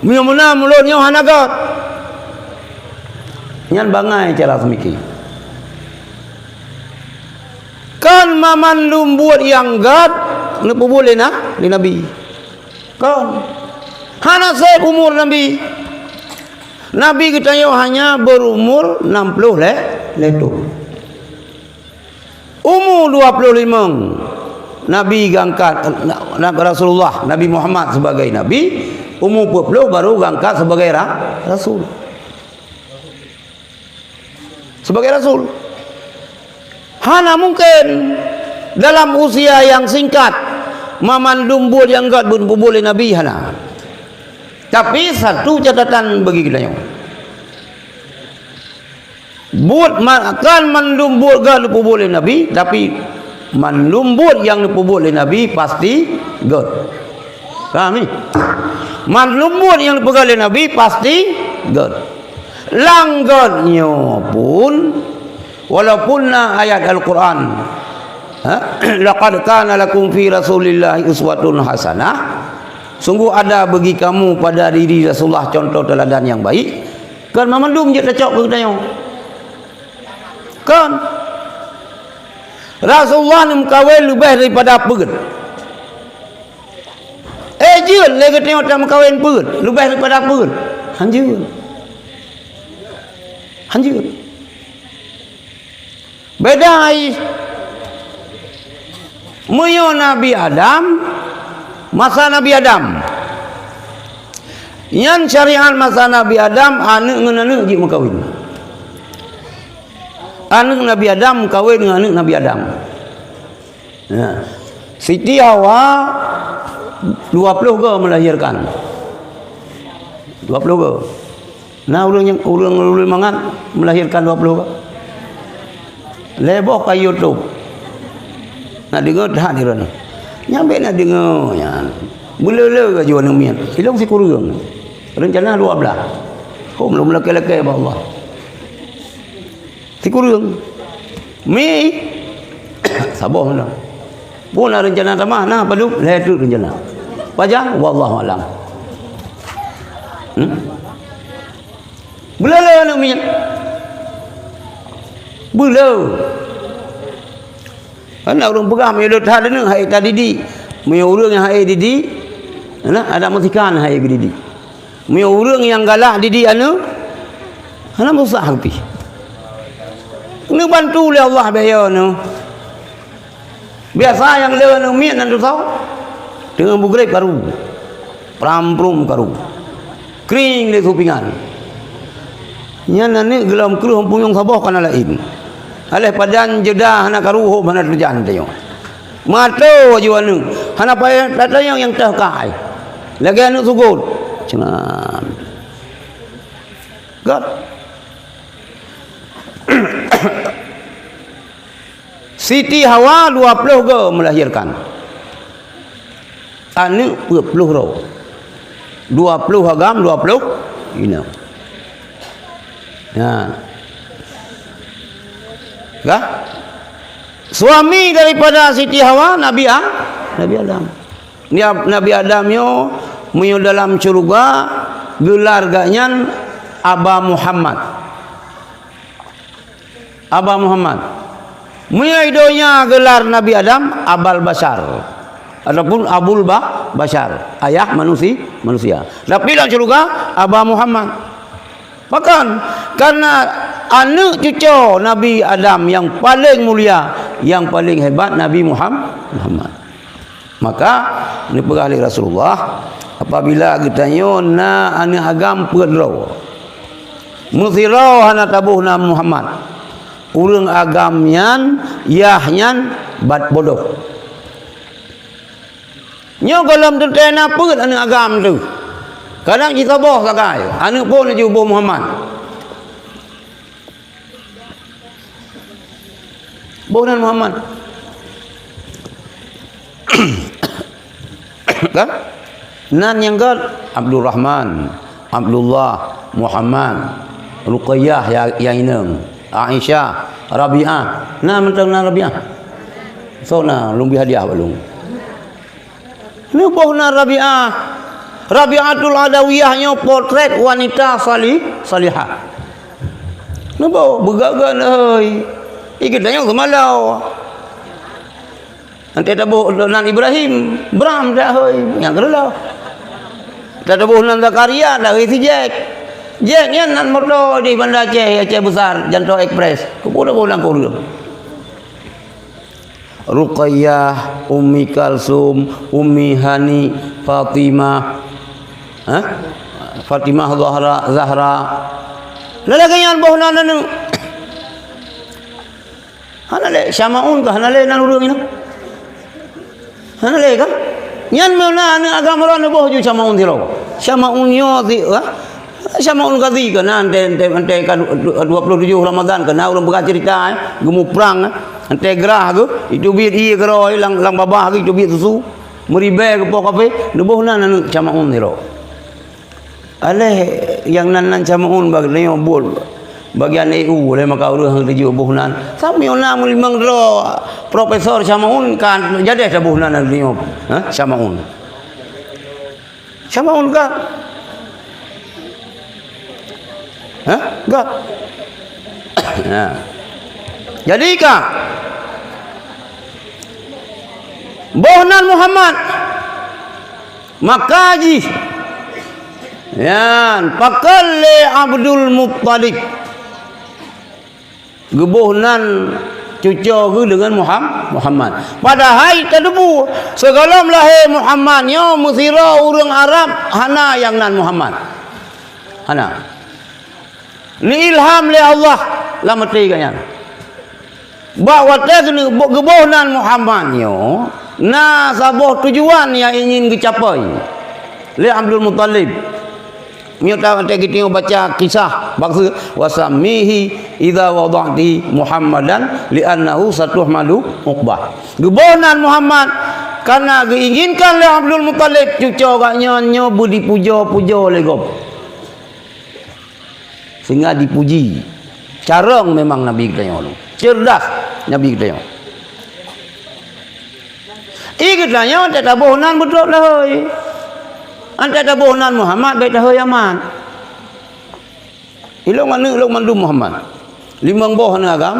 Meunyoe meunan mulod nyoe hana gét. Nyan bangai cara seumiké. Kon mamandum buet nyang gét neupeubuet lé na-, lé Nabi. Kon. Hana sép umur Nabi. Nabi geutanyoe hanya berumur enam puluh lé, lé thon. Umu dua puluh limong, Nabi geuangkat, na-, Rasulullah, Nabi Muhammad sebagai Nabi, umu peuet ploh baru geuangkat sebagai ra-, Rasul. Sebagai Rasul. Hana mungkin dalam usia yang singkat, mamandum buet nyang gét buet peubuet lé Nabi, hana. Tapi satu catatan bagi geutanyoe. Buet ma-, kan mandum buet gét neupeubuet lé Nabi, tapi mandum buet nyang neupeubuet lé Nabi pasti gét. Paham ni? Mandum buet nyang neupeugah lé Nabi pasti gét. Lam gét nyoe pun, walaupun na ayat Al-Quran, ha? "Laqad kana lakum fi Rasulillahi uswatun hasanah." Sungguh ada bagi kamu pada diri Rasulullah contoh teladan yang baik. Kon mamandum jeuet tacok keu geutanyoe. Kon. Rasulullah neumeukawen leubeh daripada peuet. Eh, jeuet lé geutanyoe tameukawen peuet, leubeh daripada peuet. Hanjeuet. Hanjeuet. Beda ai. Meunyoe Nabi Adam, masa Nabi Adam, nyan syariat masa Nabi Adam, aneuk ngon aneuk jeuet meukawen. Aneuk Nabi Adam meukawen ngon aneuk Nabi Adam. Ya. Siti Hawa dua ploh go melahirkan. Dua ploh go. Na ureuëng nyang, ureuëng, ureuëng mangat melahirkan dua ploh go. Lhée boh ka YouTube. Na deungoe that droeneuh. Nyan bék na deungoe nyan. Beuleu-leu ka jiwoe aneuk miet. Ilong sikureueng. Reuncana dua blah. Hom lom lakée-lakée bak Allah. Sikureueng. Mi. Saboh na. Pun na reuncana tamah, na padub, lhée treuk reuncana. Pajan? Wallahu alam. Hmm? Beuleu-leu aneuk miet. Beuleu. Kan ureuëng peugah, meunyoe that aneuk hai tadidik. Meunyoe ureuëng nyang hai didik, na ada meusikan hai geudidik. Meunyoe ureuëng nyang galak didik aneuk, hana meusah pih. Neubantu lé Allah bak nyoe. Biasa nyang le aneuk miet nan tutoe, teungoh bugreb karu, pram-prum karu, krieng lé su pingan. Nyan aneuk geulom kreueh punyueng saboh kana laén. Aléh padan jeuda hana karu hom hana teujan tanyoe. Mato aju aneuk, hana payah tatanyong nyang teuh kai. Lagée aneuk sugot. Cenam. Gét. Siti Hawa dua ploh go melahirkan. Aneuk peuet ploh droe. Dua ploh agam, dua ploh inong. Ya. Kah? Suami daripada Siti Hawa, Nabi A-, Nabi Adam. Nabi Adam nyoe, meunyoe dalam syeuruga, geular geuh nyan Aba Muhammad. Aba Muhammad. Meunyoe i donya geular Nabi Adam, Abal Basyar. Ataupun Abul Ba-, Basyar. Ayah manusi-, manusia. Tapi lam syeuruga, Aba Muhammad. Pakon? Karena aneuk cucoe Nabi Adam nyang paleng mulia, nyang paleng hebat Nabi Muham-, Muhammad. Maka, neupeugah lé Rasulullah, apabila geutanyoe na aneuk agam peuet droe, meusidroe hana taboh nan Muhammad, ureuëng agam nyan, yah nyan, bat bodoh. Nyoe gohlom teuntée na peuet aneuk agam teuh. Kadang jisaboh sagai, aneuk phon jiboh Muhammad. Boh nan Muhammad. Kan? Nan nyang gét Abdurrahman, Abdullah, Muhammad, Ruqayyah ya, ya inong, Aisyah, Rabi'ah. Na mantong na Rabi'ah. So na lôn bri hadiah bak lôn. Neuboh nan Rabi'ah. Rabi'atul Adawiyah nyoe potret wanita salih-, salihah. Neuboh, beugaga neuhôi. Ikeu tanyong seumalo. Nanti taboh nan Ibrahim, Bram dah hôi, nyang keureuloh. Taboh nan Zakaria, dah hôi sijek. Jek nyan nan moto di Banda Aceh, Aceh Besar, Janto Express. Keupeue boh lam kureueng? Ruqayyah, Ummi Kalsum, Ummi Hani, Fatimah. Hah? Fatimah Zahra, Zahra. Lagèe nyan boh nan aneuk. Hana lé, Syamaun ka hana lé nan ureueng inong. Hana lé kan? Nyan meuna aneuk agam droeneuh boh ju Syamaun sidroe. Syamaun nyoe si, ha? Syamaun Ghazi ka na, entée, entée, entée ka du-, du-, dua puluh tujoh Ramadan ka na ureueng peugah cerita, eh, geumuprang, eh. Entée grah geuh, itu biet ié keudroe lam, lam babah geuh, itu biet susu. Meuribée geuh po kafé, neuboh nan aneuk Syamaun sidroe. Aléh nyang nan-nan Syamaun bak tanyoe buet bagian E U, lé maka ureueng hana teuju boh nan. Sampoe na meulimong droe Profesor Syamaun ka jadeh taboh nan tanyoe, ha, Syamaun. Syamaun ka. Ha? Ka. Nah. Jadi ka. Boh nan Muhammad. Maka jih nyan pakon lé Abdul Muttalib geuboh nan cuco geuh deungon Muham-, Muhammad. Padahai tateupeue, sigohlom lahé Muhammad nyoe meusidroe ureueng Arab hana nyang nan Muhammad. Hana. Neuilham lé Allah lam até geuh nyan. Bak watée geuneu-, geuboh nan Muhammad nyoe, na saboh tujuan nyang ingin geucapai lé Abdul Muttalib. Meunyoe ta-, watée geutanyoe baca kisah bak su-, "Wasammihi idza wada'ti Muhammadan li'annahu satuhmalu uqbah." Geuboh nan Muhammad karena geuinginkan lé Abdul Muttalib cuco geuh nyan nyoe beudipujoe-pujoe lé gob. Sehingga dipuji. Carông memang Nabi geutanyoe nyoe. Cerdas Nabi geutanyoe nyoe. Ie geutanyoe nyoe, teuh taboh nan beutôi tahôi. Teuh taboh nan Muhammad, bèk tahôi Ahmad. Ilông aneuk lông mandum Muhammad. Limong boh aneuk agam,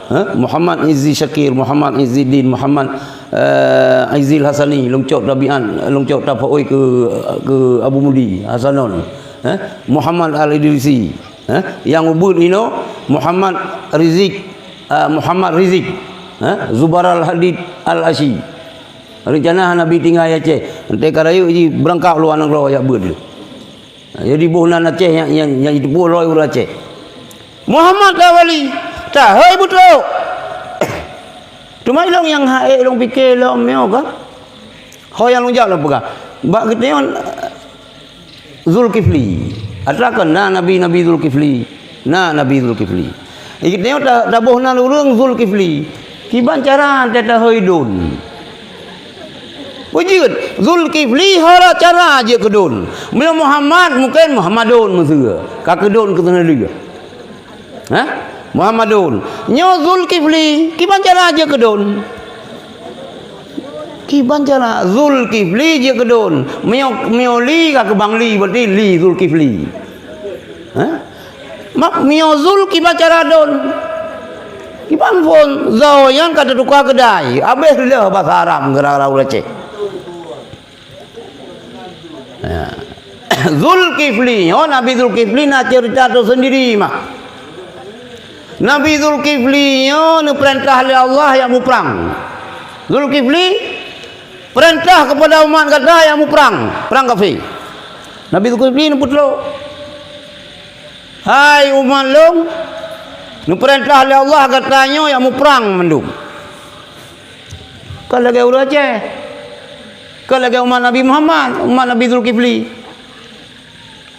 ha? Muhammad Izzi Syakir, Muhammad Izziddin, Muhammad, eh, Izzil Hasani, lông cok tabi'an, lông cok tapaôi keu, keu Abu Mudi, Hasanon, ha? Muhammad Al-Idrisi, ha? Nyang ubeuet inoe Muhammad Rizik, eh, Muhammad Rizik, ha? Zubaral Hadid Al-Asyi. Reuncana Nabi tinggai Aceh, teuka rayeuk jih beurangkat luwa nanggroe jak beuet. Jadi boh nan Aceh nyang, nyang, nyang jiteupeue lé ureueng Aceh. Muhammad ka wali, tahôi beutôi. Teuma ilông nyang hase lôn pike lom nyoe ka. Ho nyang lôn jak lôn peugah. Bak geutanyoe Zulkifli. Atra kon na Nabi, Nabi Zulkifli. Na Nabi Zulkifli. Geutanyoe ta-, taboh nan ureueng Zulkifli. Kiban cara teuh tahôi don. Beujeuet, Zulkifli hara cara jeuet keu don. Meunyoe Muhammad, mungken Muhammadun meuseu. Ka keu don keu teunali. Hah? Muhammadun. Nyoe Zulkifli, kiban cara jeuet keu don. Kiban cara Zulkifli jeuet keu don. Meunyoe, meunyoe li ka keu Bang Li, berarti Li Zulkifli. Hah? Mak meunyoe Zul kiban cara don. Kiban phon Zul nyan ka teutuka keudai. Abéh lheueh basa Arab geura-geura ureueng Aceh. Ya. Zulkifli, oh, Nabi Zulkifli na cerita tersendiri mah. Nabi Zulkifli nyoe neupeurintah lé Allah jak muprang. Zulkifli, peurintah keupada umat gata jak muprang, prang kafé. Nabi Zulkifli neupeutrok. Hai umat lôn, neupeurintah lé Allah gata nyoe jak muprang mandum. Kon lagée ureueng Aceh. Kon lagée umat Nabi Muhammad, umat Nabi Zulkifli.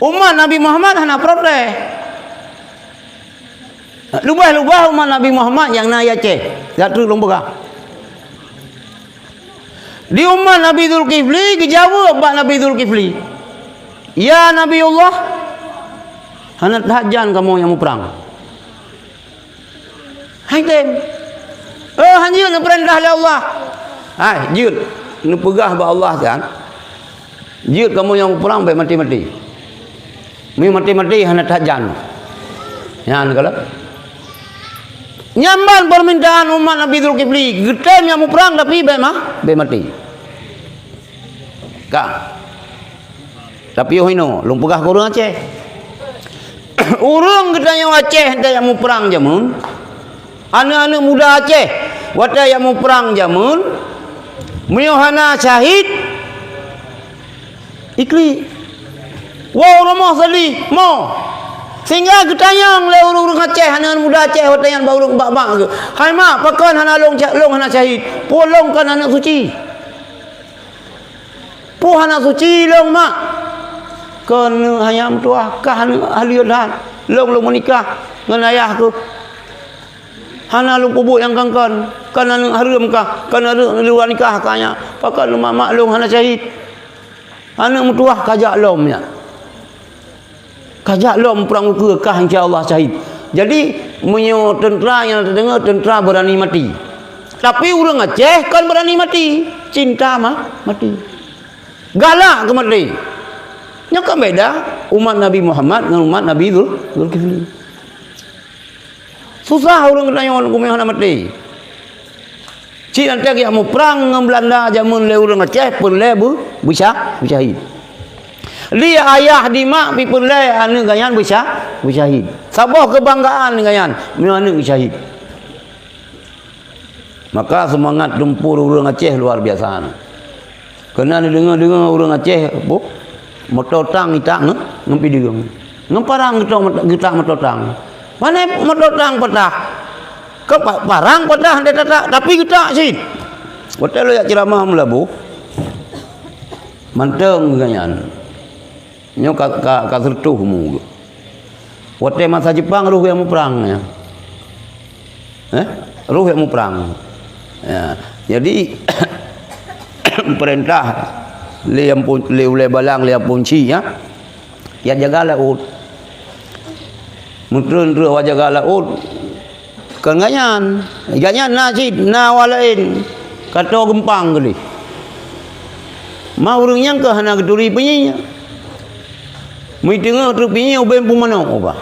Umat Nabi Muhammad hana protes. Leubeh-leubeh umat Nabi Muhammad nyang na di Aceh, jak treuk lôn peugah. Di umat Nabi Zulkifli geujaweueb bak Nabi Zulkifli, "Ya Nabiullah, hana that jan kamoe nyang muprang." Hai tem. Oh, han jeuet neupeurintah lé Allah. Hai, jeuet. Neupeugah bak Allah kan. Jeuet kamoe nyang muprang bèk maté-maté. Meunyoe maté-maté hana that jan. Nyan kalon. Nyan ban permintaan umat Nabi Zulkifli, geutem nyang muprang tapi bèk ma-, bèk maté. Ka. Tapi yoh inoe, lôn peugah keu ureueng Aceh. Ureuëng geutanyoe Aceh watée jak muprang jameun, aneuëk-aneuëk muda Aceh watée jak muprang jameun, meunyoe hana syahid, iklik. Woe rumoh sedih, mo. Sehingga geutanyong lé ureuëng-ureuëng Aceh, aneuëk muda Aceh watée nyan bak ureuëng bak-bak geuh, "Hai mak, pakon hana lôn, lôn hana syahid? Peue lôn kon aneuëk suci? Peue hana suci lôn, mak?" "Kon hana meutuah, kah aneuëk ahli that. Lôn, lôn meunikah ngon ayah keuh. Hana lôn peubuet nyang kon-kon. Kon aneuëk hareuem kah, kon aneuëk luwa nikah kah nyan. Pakon lôn mak, mak lôn hana syahid? Aneuëk meutuah ka jak lom nyan. Ka jak lom prang ukeue kah, insya Allah syahid." Jadi, meunyoe teuntra nyang teudeungoe, teuntra beurani maté. Tapi ureuëng Aceh kon beurani maté, cinta ma-, maté. Galak keu maté. Nyoe kan beda umat Nabi Muhammad ngon umat Nabi Zul-, Zulkifli. Susah ureuëng geutanyoe keumeung hana maté. Cit anté jak muprang ngon Beulanda jameun lé ureuëng Aceh peureulée beu-, beusyah-, beusyahid. Di ayah di mak pih peureulée aneuëk gobnyan beusyah-, beusyahid. Saboh keubanggaan gobnyan meunyoe aneuëk syahid. Maka seumangat tumpur ureuëng Aceh luar biasa. Keunan deungoe-deungoe ureuëng Aceh, boh, moto tang itak ngon, ngon pideueng. Ngon parang geutak moto tang. Pane moto tang patah? Keu pa-, parang patah hana tatak, tapi geutak cit. Watée lôn jak ceuramah meulaboh, mantong gobnyan. Nyoe ka, ka, ka seureutoh mu. Watée masa Jepang roh nyang muprang nyan. Eh? Roh nyang muprang. Ya. Jadi, peurintah lé nyang pun-, lé ulée balang, lé nyang punci, ya. Ya jaga laôt. Meutrön-trön awak jaga laôt. Kon gobnyan. Gobnyan na cit, na awak laén. Ka toe geumpang keudeh. Ma ureuëng nyan keuh hana geuturi pinyéng. Meuteungoh treuk pinyéng ubé peumanök ubah.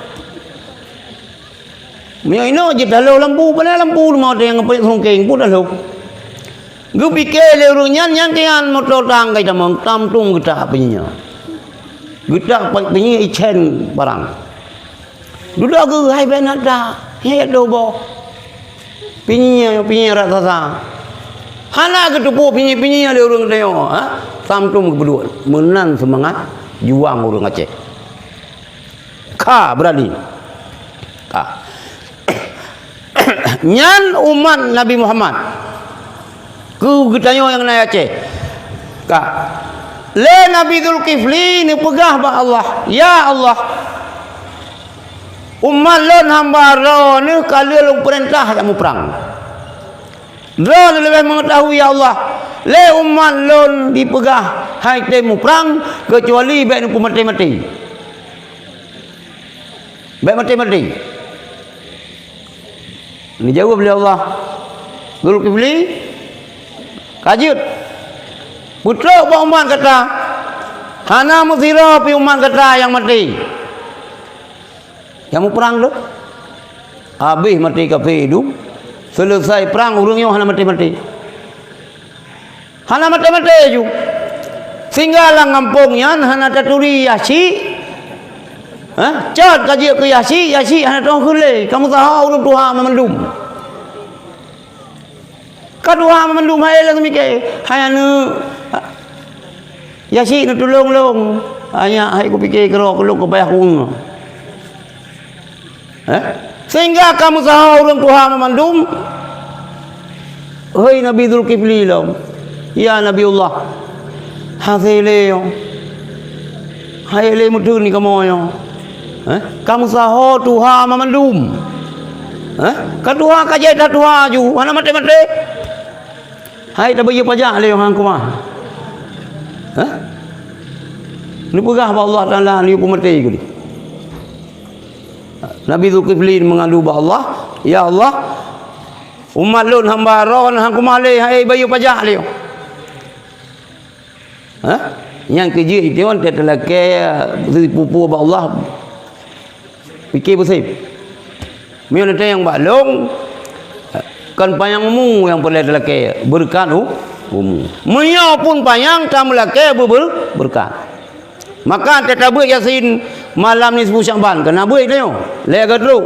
Meunyoe inoe jeuet taloh lampu, padahai lampu teuma watée nyang geupeuék seulungkeng pun taloh. Geupike lé ureuëng nyan, nyan keuh nyan moto tang ka jitamong, tam tum geutak pinyéng. Geutak pinyéng icén barang. Dudoe geuh hai bèk na that, nyan jak dua boh. Pinyéng, pinyéng raksasa. Hana geuteupeue pinyéng-pinyéng lé ureuëng tanyoe, ha? Samtom geupeuduek. Meunan seumangat juang ureuëng Aceh. Ka beurani. Ka. Nyan umat Nabi Muhammad. Keu geutanyoe nyang na Aceh. Ka. Lé Nabi Zulkifli neupeugah bak Allah, "Ya Allah, umat lôn hamba droeneuh ka lheueh lôn peurintah jak muprang. Droeneuh leubeh meungeutahui, ya Allah, lé umat lôn dipeugah han tem muprang, keucuali bèk neupeumaté-maté. Bèk maté-maté." Neujaweueb lé Allah, "Zulkifli, ka jeuet. Peutrok bak umat gata, hana meusidroe pih umat gata nyang maté." Nyang muprang tu, habéh maté kafé dum, seuleusai prang ureuëng nyoe hana maté-maté. Hana maté-maté ju. Sehingga lam gampông nyan hana taturi Yahsyik. Hah? Cot ka jeuet keu Yahsyik, Yahsyik hana teuh kheun lé. Ka meusaho ureuëng tuha mandum. Ka tuha mandum hai lôn mike. Hai aneuëk. Yahsyik neutulông lôn. Hanya hai kupike keudroe keu lôn keu payah kueng. Eh? Sehingga ka meusaho ureuëng tuha mandum, "Hei Nabi Zulkifli lom, ya Nabiullah, hase lé nyoe, hai lé meuteun di kamoe nyoe." Eh? Ka meusaho tuha mandum. Eh? Ka tuha ka jai that tuha ju, hana maté-maté. Hai tabayeue pajak lé nyoe han keumah. Hah? Neupeugah bak Allah Taala neuyue peumaté keudeh. Nabi Zulkifli meungadu bak Allah, "Ya Allah, umat lôn hamba droe han keumah lé, hai bayeue pajak lé nyoe." Hah? Nyang keujeuet itu nyan teulakée seupue-pue bak Allah. Pike beuseb. Meunyoe neutanyong bak lôn, kon panyang umu nyang peureulée teulakée, beureukat u-, umu. Meunyoe pun panyang ka meulakée beu-, beu-, beureukat. Maka teutabeuet Yasin, Malam nisfu Sya'ban, keuneuk beuet nyoe, lhèe ka trok.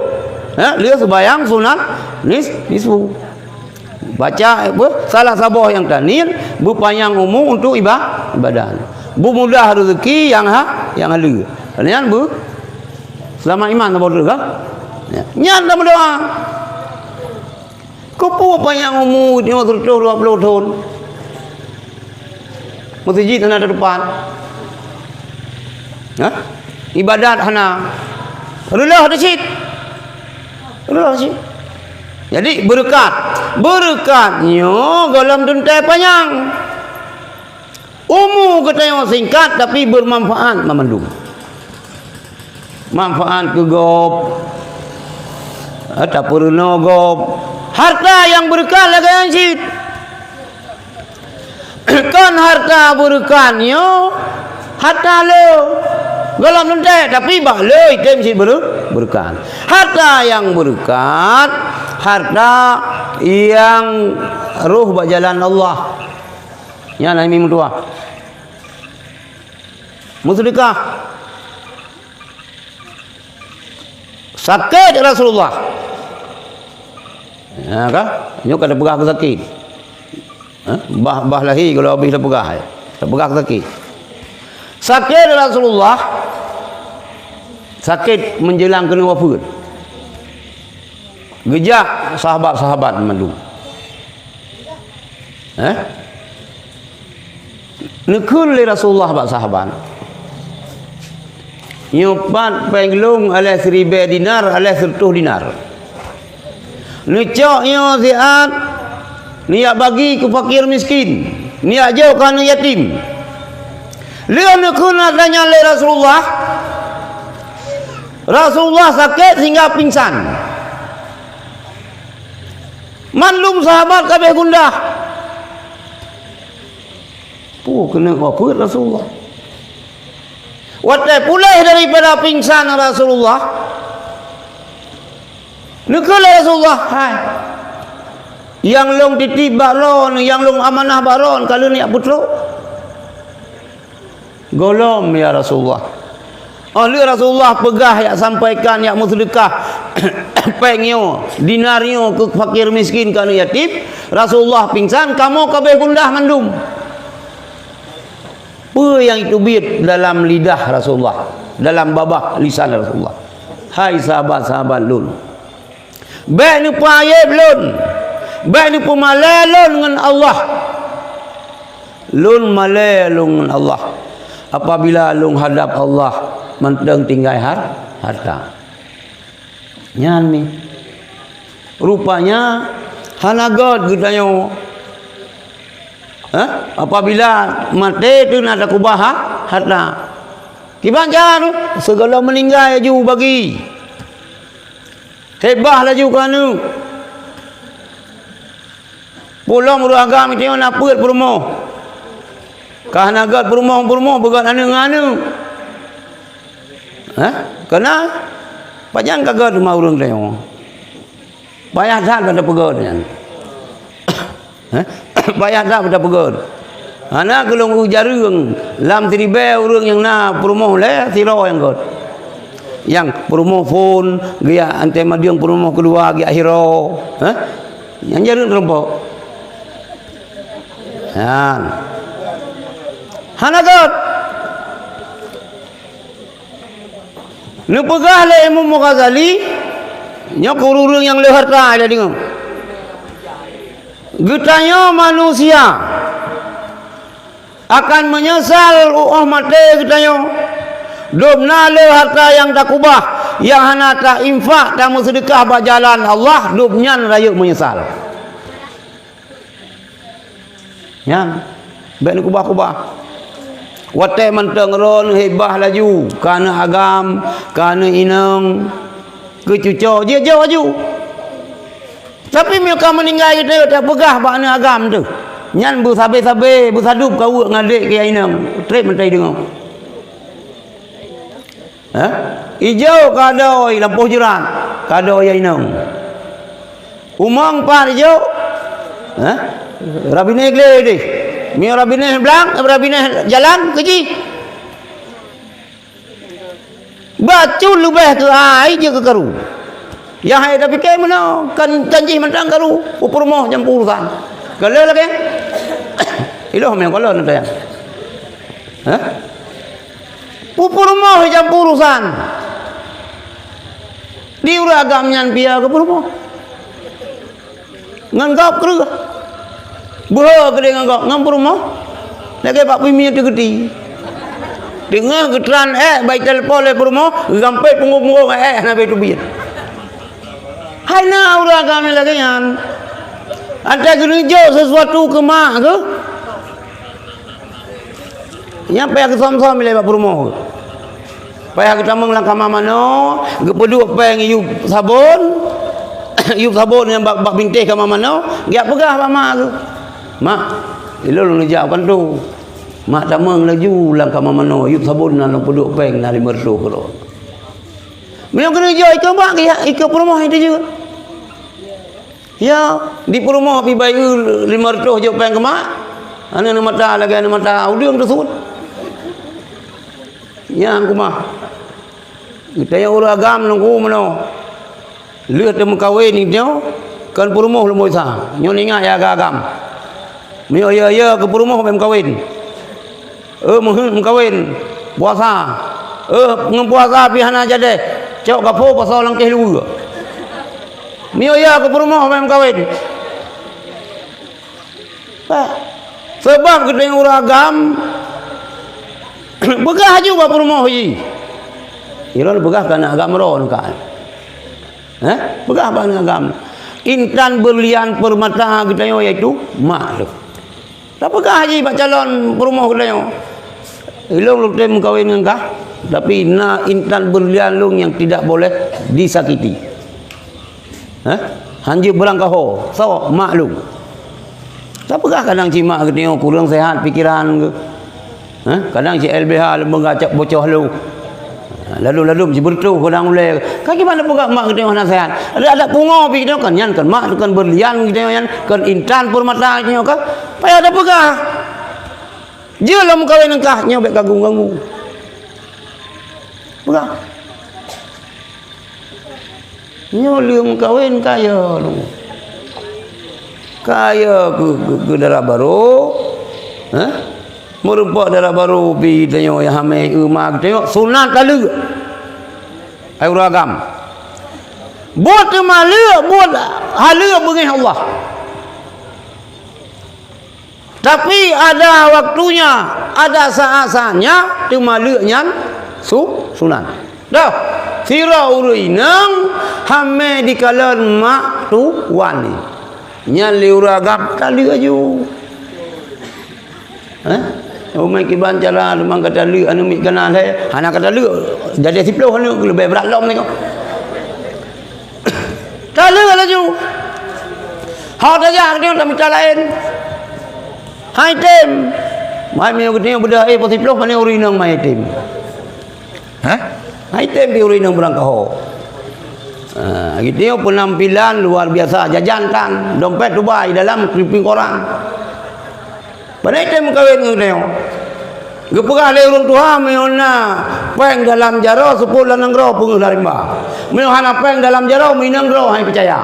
Ha, lheueh seumayang sunat nis-, nisfu. Baca apa? Salah saboh nyang taniet, beupanyang umu untuk iba-, ibadat. Beumudah rezeki nyang ha-, nyang haleue. Nyan beu-, seulamat iman saboh teuk ka? Ya. Nyan dah meudoa. Keupeue panyang umu nyoe seratus dua puluh thon? Meuseujid hana teutupat. Ha? Ibadat hana. Reuloh teuh cit. Reuloh cit. Jadi, beureukat. Beureukat nyoe gohlom teuntèe panyang. Umu geutanyoe singkat, tapi bermanfaat mamandum. Manfaat keu gob, eh, tapeurunoe gob. Harta nyang beureukat lagèe nyan cit. Kon harta beureukat nyoe, harta le. Gohlom teuntèe, tapi bak le item cit beureu-, beureukat. Harta nyang beureukat, harta nyang roh bak jalan Allah. Nyan hai mi meutuah. Meuseudeukah. Sakét Rasulullah. Ya kan? Nyoe ka tapeugah keu sakét. Ha? Bah, bah lahé kalau habéh tapeugah, eh. Tapeugah keu sakét. Sakét Rasulullah. Sakét menjelang keuneuk wafeuet. Geujak sahabat-sahabat mandum. Eh? Neukheun lé Rasulullah bak sahabat, "Nyoe pat péng lôn aléh siribèe dinar, aléh seureutôh dinar. Neucok nyoe siat, neujak bagi keu fakir miskin, neujak jok keu aneuk yatim." Lheueh neukheun lagèe nyan lé Rasulullah, Rasulullah sakét sehingga pingsan. Mandum sahabat ka abéh gundah. Peue keuneuk wafeuet Rasulullah. Watèe puléh daripada pingsan Rasulullah, neukheun lé Rasulullah, "Hai, nyang lôn titip bak droen, nyang lôn amanah bak droen, ka lheueh neujak peutrok?" "Gohlom, ya Rasulullah." Óh lheueh Rasulullah peugah jak sampaikan, jak meuseudeukah péng nyoe, dinar nyoe keu fakir miskin, keu aneuk yatim, Rasulullah pingsan, kamoe ka abéh gundah mandum. Peue nyang jiteubiet dalam lidah Rasulullah, dalam babah lisan Rasulullah? Hai sahabat-sahabat lôn, bèk neupeuayeb lôn, bèk neupeumalèe lôn ngon Allah. Lôn malèe lôn ngon Allah apabila lôn hadab Allah mantong tinggai har-, harta. Nyan mi. Rupanya hana göt geutanyoe. Hah? Apabila maté teuh na takubah ha-, harta. Kiban cara tu, sigohlom meuninggai laju bagi. Hibah laju keu aneuk. Peue lom ureueng agam tanyoe na peuet peurumoh. Ka hana göt peurumoh-peurumoh, beugöt aneuk ngon aneuk. Hah? Keunan pajan ka göt teuma ureueng tanyoe. Payah that bak tapeugöt nyan. Hah? Payah that bak tapeugöt. Hana keu lôn u jareueng, lam siribèe ureueng nyang na peurumoh lhèe sidroe nyang göt. Nyang peurumoh phôn, geujak anté madeueng peurumoh keudua, geujak hiroe. Hah? Nyan jareueng teurumpok. Nyan. Hana göt. Neupeugah lé Imam Ghazali, nyoe keu ureueng nyang le harta, lé deungoe. Geutanyoe manusia akan meunyeusal óh maté geutanyoe. Dum na le harta nyang takubah, nyang hana tainfak, tameuseudeukah bak jalan Allah, dum nyan rayeuk meunyeusal. Nyan, bèk neukubah-kubah. Watèe mantong droen hibah laju, keu aneuk agam, keu aneuk inong, keu cucoe, jijok laju. Tapi meunyoe ka meuninggai geutanyoe, tapeugah bak aneuk agam teuh. Nyan beusabe-sabe, beusadub kaweuek ngon adék keu inong. Trép meutai deungoe. Hah? Ijok keu adoe lampôh jeurat, keu adoe nyang inong. Umong pat ijok. Hah? Rabinéh glé deh. Meunyoe rabinéh blang, rabinéh jalan, keu jih. Bacut leubeh keu ai jeuet keu karu. Nyang hai tapike meunoe, kan, kan jih mantong karu, peurumoh jampu urusan. Ka lheueh lagèe nyan? Ilôn meunoe ka lheueh neutanyong. Hah? Peurumoh jampu urusan. Di ureueng agam nyan pih keu peurumoh. Ngon gob kreueh. Beuhe keudeh ngon gob, ngon peurumoh. Lagèe bak pih mie teugeudi. Teungoh geutran ék, bak telepon lé peurumoh, geugampét punggong-punggong ék, hana bèe teubiet. Hai na ureueng agam lagèe nyan. Ata geuneujok sesuatu keu mak geuh. Nyan payah geusöm-söm ilèe bak peurumoh. Payah geutamong lam kama manoe, geupeuduek péng yup sabon, yup sabon nyang bak, bak bintéh kama manoe, geujak peugah bak mak geuh, "Mak, ilôn lôn neujak u kantô. Mak, tamong laju lam kama manoe, yup sabon na lôn peuduek péng na limong reutôh keu lôn." Meunyoe geuneujok ikeue mak, geujak ikeue peurumoh nyang teujeuet. Ya, di peurumoh pih bayeue limong reutôh jok péng keu mak. Aneuk neumata lagèe aneuk mata udeueng teusuet. Nyan keumah. Geutanyoe ureueng agam nunggu meunoe. Lheueh teumeukawen nyoe, kon peurumoh leumo sa. Nyoe ingat ya agam-agam. Meunyoe ya-ya keu peurumoh bèk meukawen. Eh, meuheuet meukawen, puasa. Eh, ngon puasa pih hana jadeh. Cok gapo pasoe langkeh luweue. Meunyoe ya keu peurumoh bèk meukawen. Bah. Sabab geutanyoe ureueng agam, peugah aju bak peurumoh jih. Ilôn peugah keu aneuk agam droe kan. Hah? Peugah bak aneuk agam. Intan berlian permata geutanyoe yaitu mak lôn. Tapeugah jih bak calon peurumoh geutanyoe, "Ilôn lôn tem meukawen ngon kah, tapi na intan berlian lôn nyang tidak boleh disakiti." Hah? Hanjeuet beurangkaho, soe? Mak lôn. Tapeugah kadang cit mak geutanyoe kureueng sehat pikeran geuh. Hah? Kadang cit L B H leumbeng gacok bocoh lôn. Ladôm-ladôm sibeureutoh kadang ulèe. Ka kiban tapeugah mak geutanyoe hana sehat. Adak-adak pungo pih geutanyoe kan, nyan kan mak tu kan berlian geutanyoe nyan, kan intan permata geutanyoe kan. Payah tapeugah. Jeuet lôn meukawen ngon kah, nyoe bèk ganggu-ganggu. Peugah. Nyoe lheueh meukawen kaya lôn. Kaya keu, keu, keu dara barô, hah? Meurumpok dara barô pih tanyoe nyang hamé eu ma geutanyoe sunat taleuek. Hai ureueng agam. Buet teuma leuek, buet haleue beungéh Allah. Tapi ada waktunya, ada saat-saatnya, teuma leuek nyan su-, sunat. Dah, sidroe ureueng inong hamé dikalon mak tuan nyan. Nyan lé ureueng agam taleuek aju. Hah? Umai kiban cara teuma ka taleuek aneuk miet kana lhèe, hana ka taleuek, jadi siplôh aneuk leubeh brat lom nyoe. Taleuek laju. Hana tajak geutanyoe tamita laén. Hai tem. Mai meunyoe geutanyoe beudôh, eh, po siplôh pane ureueng inong mai tem. Hah? Hai tem pih ureueng inong beurangkaho. Ah, geutanyoe peunampilan luar biasa, jajan tan, dompet tubai dalam keupieng koran. Pane tem meukawen ngon geutanyoe. Geupeugah lé ureueng tuha, meunyoe na péng dalam jaroe, seupôt lam nanggroe peungeuh lam rimba. Meunyoe hana péng dalam jaroe, meuinong droe hai peucaya.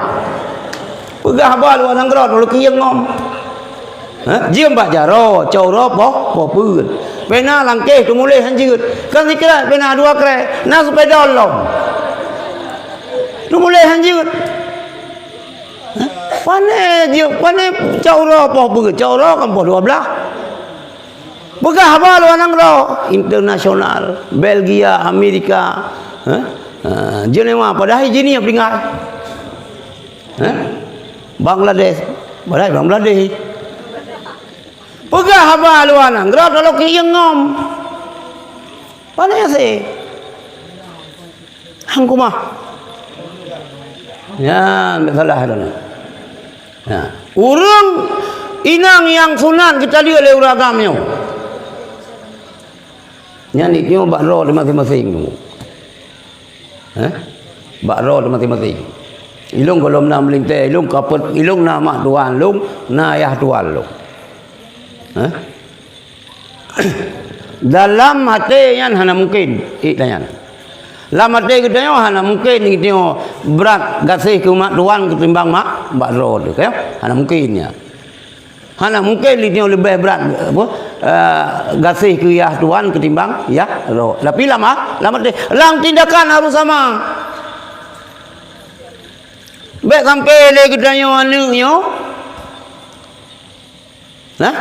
Peugah haba luwa nanggroe, tolok kiyeng ngom. Ha? Jeuem bak jaroe, cok uroe poh, poh peuet. Pena langkeh teumuléh hanjeuet. Kan sikrék pena dua krék, na seupedol lom. Teumuléh hanjeuet. Pane jeuet, pane cok uroe poh peuet, cok uroe kan poh dua blaih. Peugah haba luwa nanggroe, internasional, Belgia, Amerika, ha? Ha, Jenewa, padahai jinih peuringgai. Ha? Bangladesh, padahai Bangladesh. Peugah haba luwa nanggroe, tolok kiyeng ngom. Pane sih. Hang kumah. Nyan, bèk salah tu. Nah, ureueng inong nyang sunat geutaleuek lé ureueng agam nyoe. Nyan jiteupeue bak droe teuh maséng-maséng tu. Hah? Bak droe teuh maséng-maséng. Ilôn gohlom na meulintèe, ilôn ka peuet, ilôn na mak tuan lôn, na ayah tuan lôn. Hah? Dalam até nyan hana mungken, ék tanyan. Lam até geutanyoe hana mungken geutanyoe brat gaséh keu mak tuan ketimbang mak bak droe teuh, ya? Hana mungken nyan. Hana mungken geutanyoe leubeh brat, apa, eh, gaséh keu yah tuan ketimbang yah droe. Tapi lam a-, lam até, lam tindakan harus sama. Bèk sampoe lé geutanyoe aneuk nyoe, nah,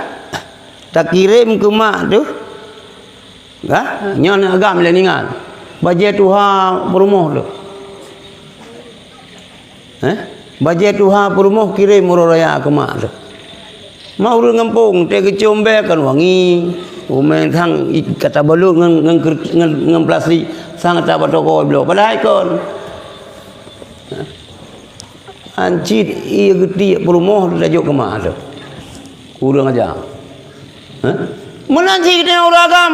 takirém keu mak teuh. Nah, nyoe aneuk agam lé ingat. Bajèe tuha peurumoh teuh. Eh? Bajèe tuha peurumoh kirém uroe raya keu mak teuh. Mak ureueng gampông, teuh geucom bèe kan wangi. Umé sang i-, ka tabalot ngon, ngon ker-, ngon, ngon plastik, sang tabat toko bloe. Padahai kon. Hah? An cit ié geutiek peurumoh tajok keu mak teuh. Kurang aja. Hah? Meunan cit geutanyoe ureueng agam,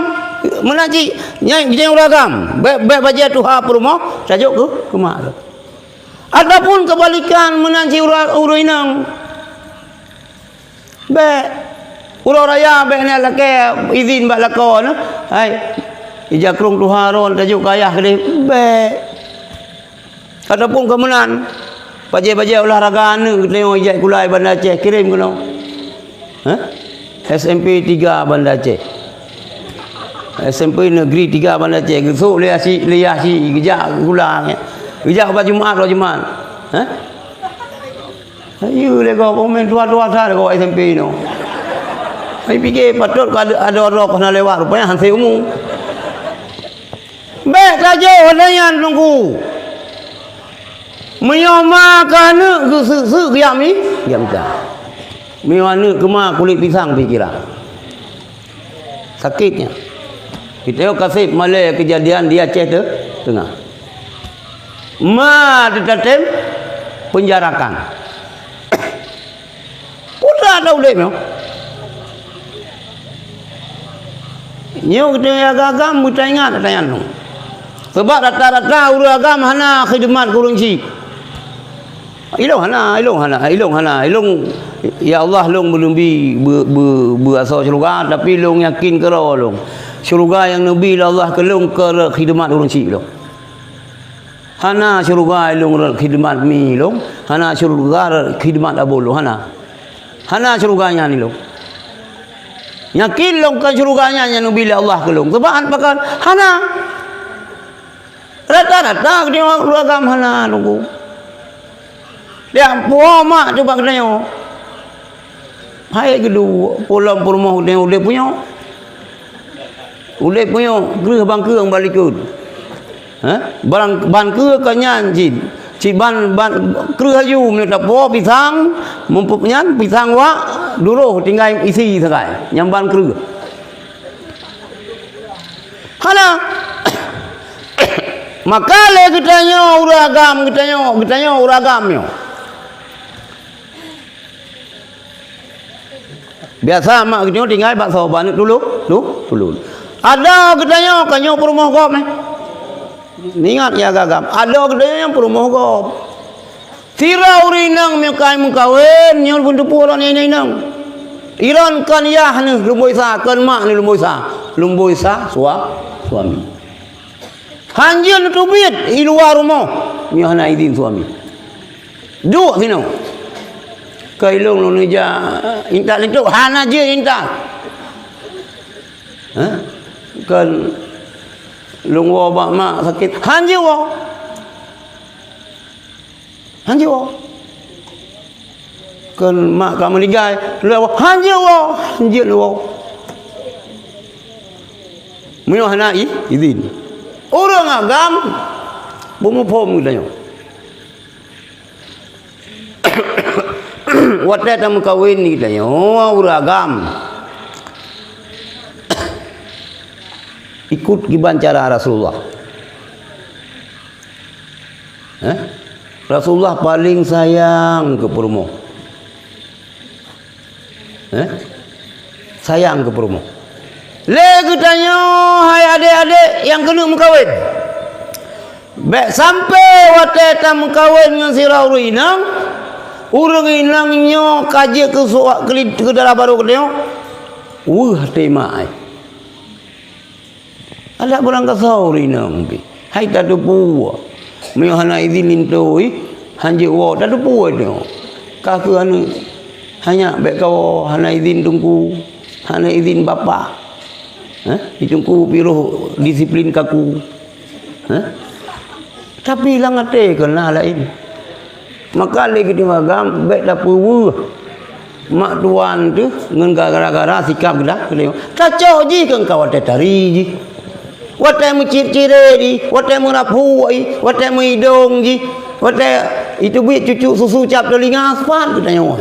meunan cit nyan geutanyoe ureueng agam. Bèk, bèk bajèe tuha peurumoh tajok keu, keu mak teuh. Ataupun keubalikan meunan cit ureueng, ureueng inong. Bèk. Uroe raya bèk na lakèe izin bak lakoe nyoe. Hai, ija krông tuha ron tajok keu ayah keudeh. Bèk. Ataupun keu meunan, bajèe-bajèe olahraga aneuk geutanyoe ijak kulai Banda Aceh, kirém keunoe. Hah? S M P tiga Banda Aceh. S M P Negeri Tiga Banda Aceh. Geusok lé Yasi, lé Yasi, geujak kula. Geujak bak Jumat, bak Jumat. Hah? Ayu lé gob, peumain tuha-tuha that gob S M P nyoe. Ai pike patôt ka ada, ada roh hana lewat, rupanya hase umu. Bèk tajok hana nyan Teungku. Meunyoe ma ka aneuk geuseuk-seuk geujak mi, geujak mita. Meunyoe aneuk keu ma kulét pisang pikiran. Sakét nyan. Kita yuk kaseb malèe keujadian di Aceh teu-, Teungoh. Ma teutatém penjarakan. Peue that udép nyoe? Nyoe geutanyoe agam-agam beutaingat ata nyan. Sabab rata-rata ureueng agam hana khidmat keu ureueng chik. Ilong hana, ilong hana, ilong hana. Ilong, ya Allah, long beuneubi beu-, beu-, beuasoe syeuruga, tapi long yakin keudroe long. Syeuruga nyang neubi lé Allah keu long keu khidmat ureueng chik long. Hana syeuruga ilong rot khidmat mi ilong, hana syeuruga rot khidmat abô lôn, hana. Hana syeuruga nyan ilong. Yakin lôn kon syeuruga nyan nyang neubi lé Allah keu lôn. Sabab pakon? Hana. Rata-rata geutanyoe ureueng agam hana lungku. Tiep po mak cuba geutanyoe. Hai geudu, pulang peurumoh geutanyoe udép punyok. Udép punyok, kreueh bangkeue bak likot. Hah? Barang, bangkeue ka nyan cit. Cit ban, ban kreueh aju, meunyoe tapo pisang, mumpuk nyan pisang wak, duroh tinggai isi sagai. Nyang ban kreueh. Hana. Maka lé geutanyoe ureueng agam, geutanyoe, geutanyoe ureueng agam nyoe. Biasa mak geutanyoe tinggai bak soe, bak aneuk tulôn, tu, tulôn. Adoe geutanyoe, ka nyoe peurumoh gob, eh. Ingat ya agam-agam, adoe geutanyoe nyang peurumoh gob. Sidroe ureueng inong meunyoe ka meukawen, nyoe pun teupeu lôn inong-inong. Ilôn kon yah neuh lumboi sa, kon mak neuh lumboi sa. Lumboi sa sua-, suami. Hanjeuet neuteubiet i luwa rumoh, meunyoe hana idin suami. Duek sinoe. Ka ilong lôn ija intat linto, hana jeuet intat. Hah? Kon lôn woe bak mak sakét, hanjeuet woe. Hanjeuet woe. Kon mak ka meuninggai, lôn woe, hanjeuet woe, hanjeuet woe. Meunyoe hana i-, idin. Ureueng agam beumuphom geutanyoe. Watèe tameukawen geutanyoe ureueng agam ikut kiban cara Rasulullah. Eh? Rasulullah paling sayang keu peurumoh. Eh? Sayang keu peurumoh. Lé geutanyoe hai adék-adék nyang keuneuk meukawen. Bèk sampoe watèe tameukawen ngon sidroe ureueng inong, ureueng inong nyoe ka jeuet keu suat keu li-, keu dara barô geutanyoe. Weueh até mak ai. Adak beurangkasoe ureueng inong pih. Hai tateupeue. Meunyoe hana izin linto, ih, hanjeuet woe, tateupeue nyoe. Ka keuh aneuk, hanya bék kawoe, hana izin teungku, hana izin bapak. Hah? Di teungku piroh disiplin kaku. Hah? Tapi lam até keuh na laén. Maka lé geutanyoe agam bék tapeuweueh mak tuan teuh ngon gara-gara sikap geuda-, geutanyoe. Tacok jih keu engkau watée tari jih. Watée meucit-cirét jih, watée meurapuk jih, watée meuidong jih, watée iteubiet cucuk susu cap teulinga, pat geutanyoe.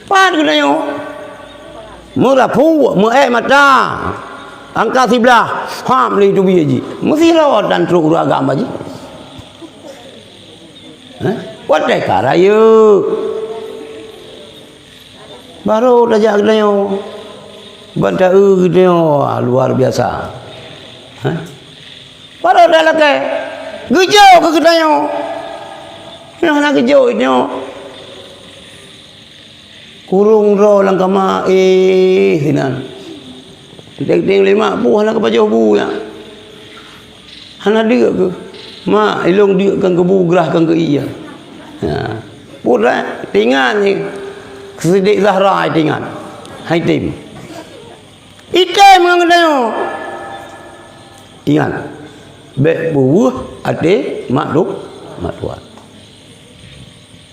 Pat geutanyoe. Meurapuk, meuék mata. Angka siblah, hab lé teubiet jih. Meusidroe tan trok ureuëng agam jih. Hah? Watée ka rayeuk. Barô tajak geutanyoe. Ban ta-eu geutanyoe, ah, luar biasa. Hah? Barô talakée. Geujok keu geutanyoe. Nyoe hana geujok nyoe. Kurong droe lam kama, éh, sinan. Teunteng lé mak, peue hana geupajoh bu nyan. Hana deuk keuh. Mak, ilong deuk kan keu bu, grah kan keu ié. Ha. Peue dah, teuingat ni. Siddiq Zahra teuingat. Hai tem. Item ngon geutanyoe. Ingat, bék peuweueh até mak tu, mak tuan.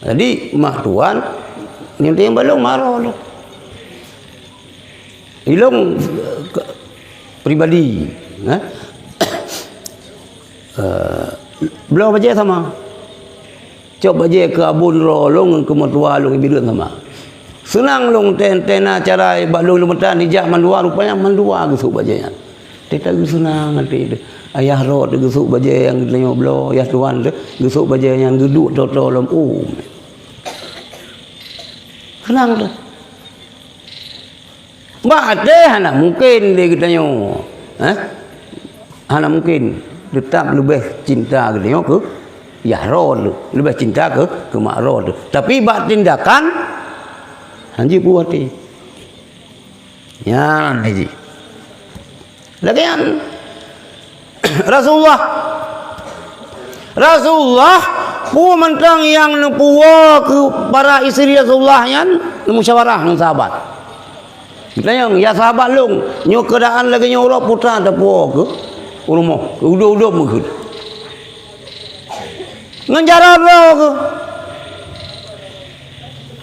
Jadi, mak tuan, nyang teuh balong marah tu. Ilong, eh, ke-, pribadi, eh? Eh, bloe bajée sama. Cok bajée keu abon droe lôn ngon keu meutuwa lôn, ibi lôn sama. Seunang lôn tén-tén na cara bak lôn leumetan dijak mandua, rupanya mandua geusok bajée nyan. Teuta geuseunang até teuh. Ayah droe teuh geusok bajée nyang geutanyoe bloe, ayah tuan teuh geusok bajée nyan geuduek toe-toe lom. Oh. Seunang teuh. Bak até hana mungken lé geutanyoe, eh? Hana mungken. Teutap leubeh cinta geutanyoe keu yah droe, leubeh cinta keu, keu mak droe. Tapi bak tindakan, hanjeuet puih até. Nyan jih. Lagée nyan. Rasulullah. Rasulullah, peue mantong nyang neupuwoe keu para istri Rasulullah nyan, neumusyawarah ngon sahabat. Geutanyong, "Ya sahabat lôn, nyoe keuadaan lagée nyoe uroe putra teupuwoe keu u rumoh, keu udeb-udeb meukeue." Ngon jaroe droe keuh.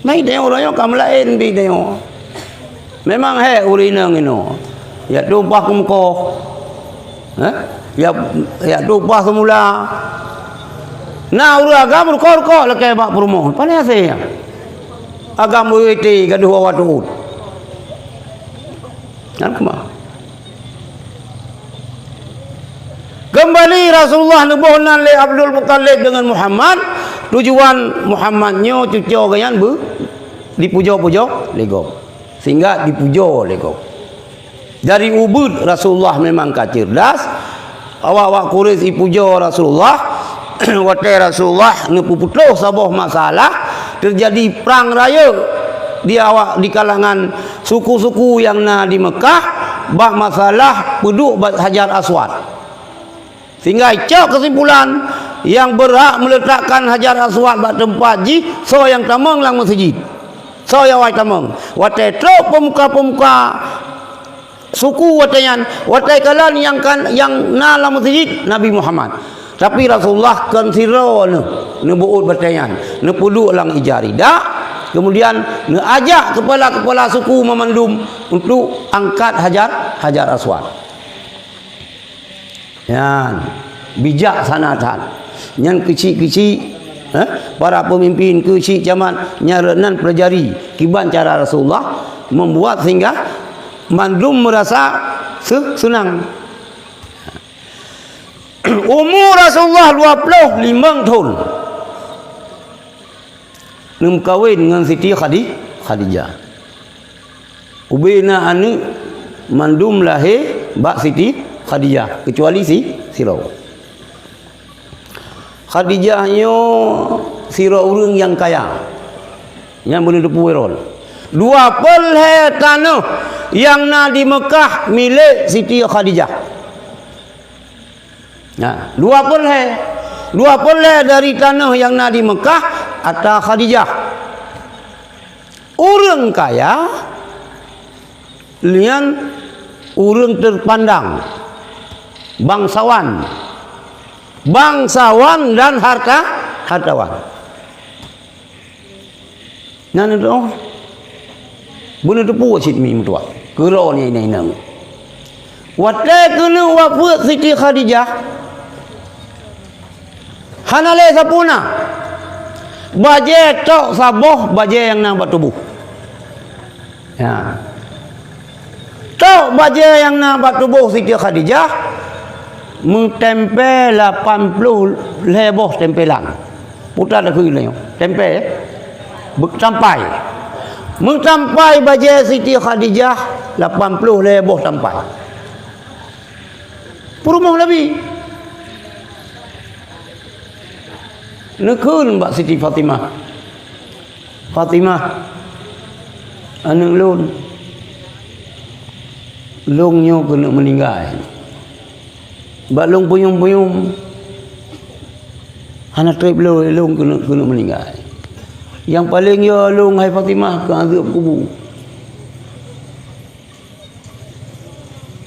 Mai tanyoe uroe nyoe ka meulaén pih tanyoe. Memang hék ureuëng inong inoe. Jak tueng paih keumeukoh. Hah? Jak, jak tueng paih seumula. Na ureuëng agam rukok-rukok lakée bak peurumoh. Pane hasé nyan? Agam U I T gadoh awak tuut. Nyan keumah. Keumbali Rasulullah neuboh nan lé Abdul Muttalib deungon Muhammad, tujuan Muhammad nyoe cucoe geuh nyan beu-, dipujoe-pujoe lé gob. Sehingga dipujoe lé gob. Dari ubit Rasulullah memang ka cerdas, awak-awak Quraisy ipujoe Rasulullah, watée Rasulullah neupeuputôh saboh masalah, teujadi prang rayeuk di awak, di kalangan suku-suku nyang na di Meukah bak masalah peuduek bak Hajar Aswad. Sehingga icok keusimpulan, nyang beurhak meuletakkan Hajar Aswad bak teumpat jih, soe nyang tamong lam meuseujid. Soe nyang awai tamong. Watée trok peumuka-peumuka suku watée nyan, watée kalon nyang kan, nyang na lam meuseujid, Nabi Muhammad. Tapi Rasulullah kon sidroe neuh, neubeuôt batée nyan, neupeuduek lam ija rida, kemudian neuajak kepala-kepala suku meumandum untuk angkat Hajar, Hajar Aswad. Nyan, bijaksana that. Nyan keuchik-keuchik, eh, para peumimpin keuchik camat nyan, nan peulajari kiban cara Rasulullah membuat sehingga mandum meurasa se-, seunang. Umu Rasulullah dua ploh limong thon. Neumeukawen ngon Siti Khadi-, Khadijah. Ubé na aneuëk mandum lahé bak Siti Khadijah, keucuali si, sidroe. Khadijah nyoe sidroe ureuëng nyang kaya, nyang beuneuteupeu droe. Dua peuet lhée tanoh nyang na di Meukah milék Siti Khadijah. Nah, dua peureulée. Dua peureulée dari tanoh nyang na di Meukah atra Khadijah. Ureuëng kaya nyan ureuëng teupandang, bangsawan. Bangsawan dan harta, hartawan. Nyan neudoh. Beuneuteupeu cit mi meutuah. Keudroe nyan inong-inong. Watée keuneuk wafeuet Siti Khadijah, hana lé sapeue na. Bajée tok saboh bajée nyang na bak tuboh. Ya. Tok bajée nyang na bak tuboh Siti Khadijah, meutempé lapan ploh lhée boh tempelan. Puta takheun lé nyoe. Tempé, ya. Beutampai. Meutampai bajée Siti Khadijah lapan ploh lhée boh tampai. Peurumoh Nabi. Neukheun bak Siti Fatimah. Fatimah, aneuëk lôn, lôn nyoe keuneuk meuninggai. Bak lôn punyueng-punyueng, hana treb lôn, lôn keuneuk, keuneuk meuninggai. Nyang paleng yo lôn, hai Fatimah, keu azeueb kubu.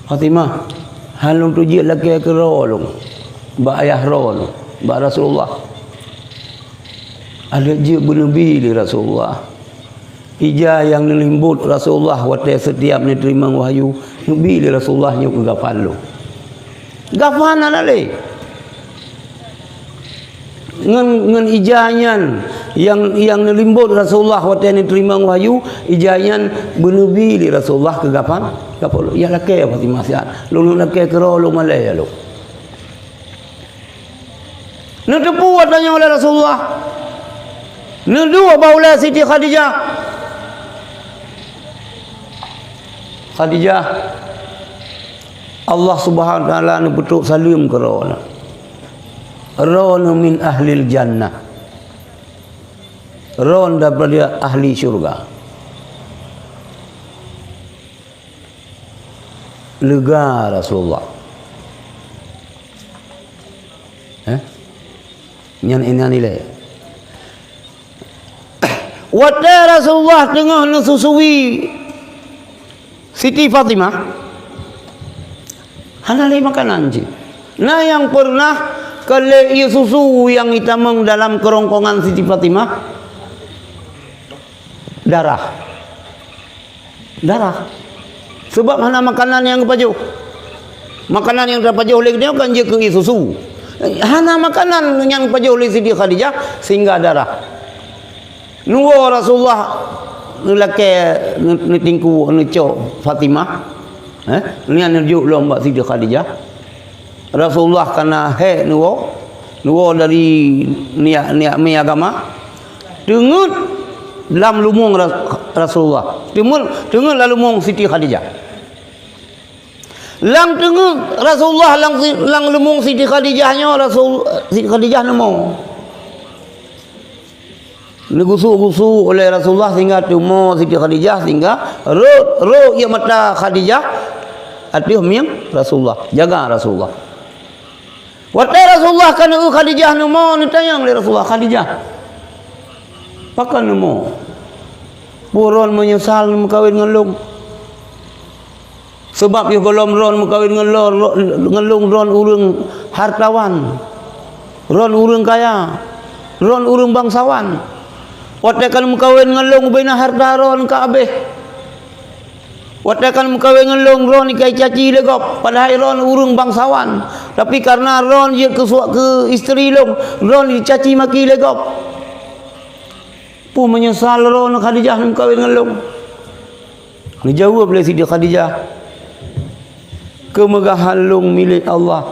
Fatimah, han lôn teujeuet lakée keu droe lôn, bak ayah droe lôn, bak Rasulullah. Adak jeuet beuneubi lé Rasulullah. Ija nyang neulimbot Rasulullah watée seutiap neuteurimong wahyu, neubi lé Rasulullah nyoe keu gafan lôn. Gafan hana lé. Ngon, ngon ija nyan nyang, nyang neulimbot Rasulullah watée neuteurimong wahyu, ija nyan beuneubi lé Rasulullah keu gafan, gafan. Ya lakée Fatimah siat. Lôn lakée keudroe lôn malée ya lôn. Neuteupeue tanyoe lé Rasulullah. Neuduek bak ulée Siti Khadijah. Khadijah, Allah Subhanahu wa Taala neupeutrok saleuem keu droeneuh. Droeneuh min ahlil jannah. Droeneuh daripada ahli syurga. Lega Rasulullah. Eh? Nyan inan ilée. Watée Rasulullah teungoh neususui Siti Fatimah, hana lé makanan cit. Na nyang peureunah ka lé ié susu nyang itamong dalam keurongkongan Siti Fatimah? Darah. Darah. Sebab hana makanan nyang geupajoh. Makanan nyang tapajoh lé geutanyoe kan jeuet keu ié susu. Hana makanan nyang geupajoh lé Siti Khadijah sehingga darah. Neuwoe Rasulullah neulakée, neu-, neutingku, neucok Fatimah. Eh, nyan neujok lom bak Siti Khadijah. Rasulullah kana hék neuwoe, neuwoe dari neujak, neujak mé agama. Teungeut lam lumueng Ra-, Rasulullah. Teungeut, teungeut lam lumueng Siti Khadijah. Lam teungeut Rasulullah lam si-, lam lumueng Siti Khadijah nyoe, Rasul, Siti Khadijah neumoe. Neugusuk-gusuk oleh Rasulullah sehingga teumoe Siti Khadijah sehingga rot, rot ié mata Khadijah ateueh mieng Rasulullah, jaga Rasulullah. Watée Rasulullah ka neueu Khadijah neumoe, neutanyong lé Rasulullah, "Khadijah, pakon neumoe? Peue droen meunyeusal neumeukawen ngon lôn?" Sabab yoh gohlom droen meukawen ngon lo-, lo-, ngon lôn, droen ureuëng hartawan, droen ureuëng kaya, droen ureuëng bangsawan. Watée ka neumeukawen ngon lôn, ubena harta droen ka habéh. Watée ka neumeukawen ngon lôn, droen ka jicaci lé gob, padahai droen ureuëng bangsawan. Tapi kareuna droen jeuet keu suak keu isteri lôn, droen jicaci maki lé gob. Peue meunyeusal droen Khadijah neumeukawen ngon lôn? Neujaweueb lé Siti Khadijah, "Keumeugahan lôn milék Allah,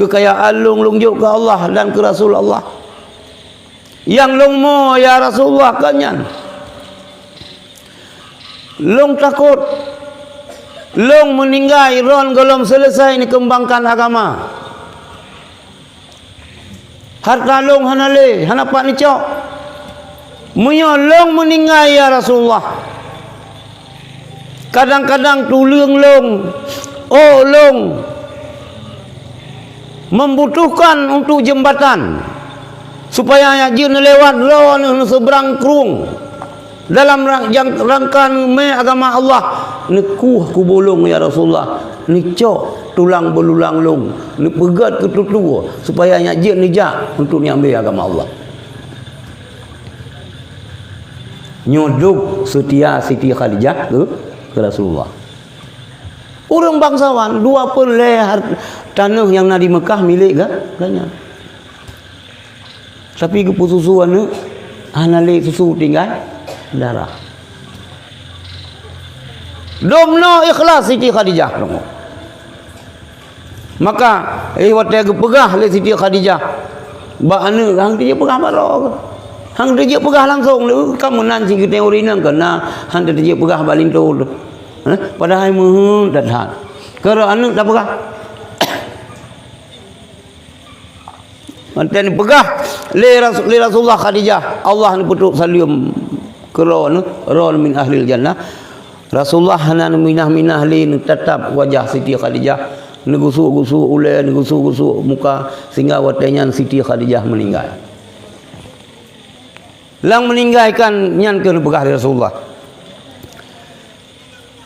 keukayaan lôn, lôn jok keu Allah dan keu Rasul Allah. Nyang lôn mo, ya Rasulullah, kon nyan. Lôn takot lôn meuninggai droen gohlom seuleusai neukeumbangkan agama." Harta lôn hana lé, hana pat neucok. Meunyoe lôn meuninggai, ya Rasulullah, kadang-kadang tuleueng lôn, ôk lôn, membutuhkan untuk jembatan, supaya nyak jeuet neulewat droe neuh neuseubrang krueng. Dalam rang-, jang-, rangka neumé agama Allah, neukueh kubu lôn, ya Rasulullah, neucok tulang beululang lôn, neupeugét keu tutoe, supaya nyak jeuet neujak untuk neuambil agama Allah. Nyoe duek seutia Siti Khadijah keu, keu Rasulullah. Ureuëng bangsawan, dua peureulée har-, tanoh nyang na di Meukah milék ga-, ganya. Tapi geupeususu aneuëk, hana lé susu tinggai darah. Dum noe ikhlas Siti Khadijah. Maka, eh, watée geupeugah lé Siti Khadijah bak aneuëk, hang teujeuet peugah bak droe. Hang teujeuet peugah langsong lé, ka meunan cit geutanyoe ureuëng inong keu na, hana teujeuet peugah bak linto teuh. Eh, padahai meuheuet that-that. Keu droe aneuëk tapeugah. Mantong neupeugah lé Rasu-, lé Rasulullah Khadijah, Allah neupeutrok saleuem keu droeneuh, droeneuh min ahlil jannah. Rasulullah hana neuminah-minah lé, neutatap wajah Siti Khadijah, neugusuk-gusuk ulée, neugusuk-gusuk muka, sehingga watée nyan Siti Khadijah meuninggai. Nyang meuninggai kan nyan keuh neupeugah lé Rasulullah.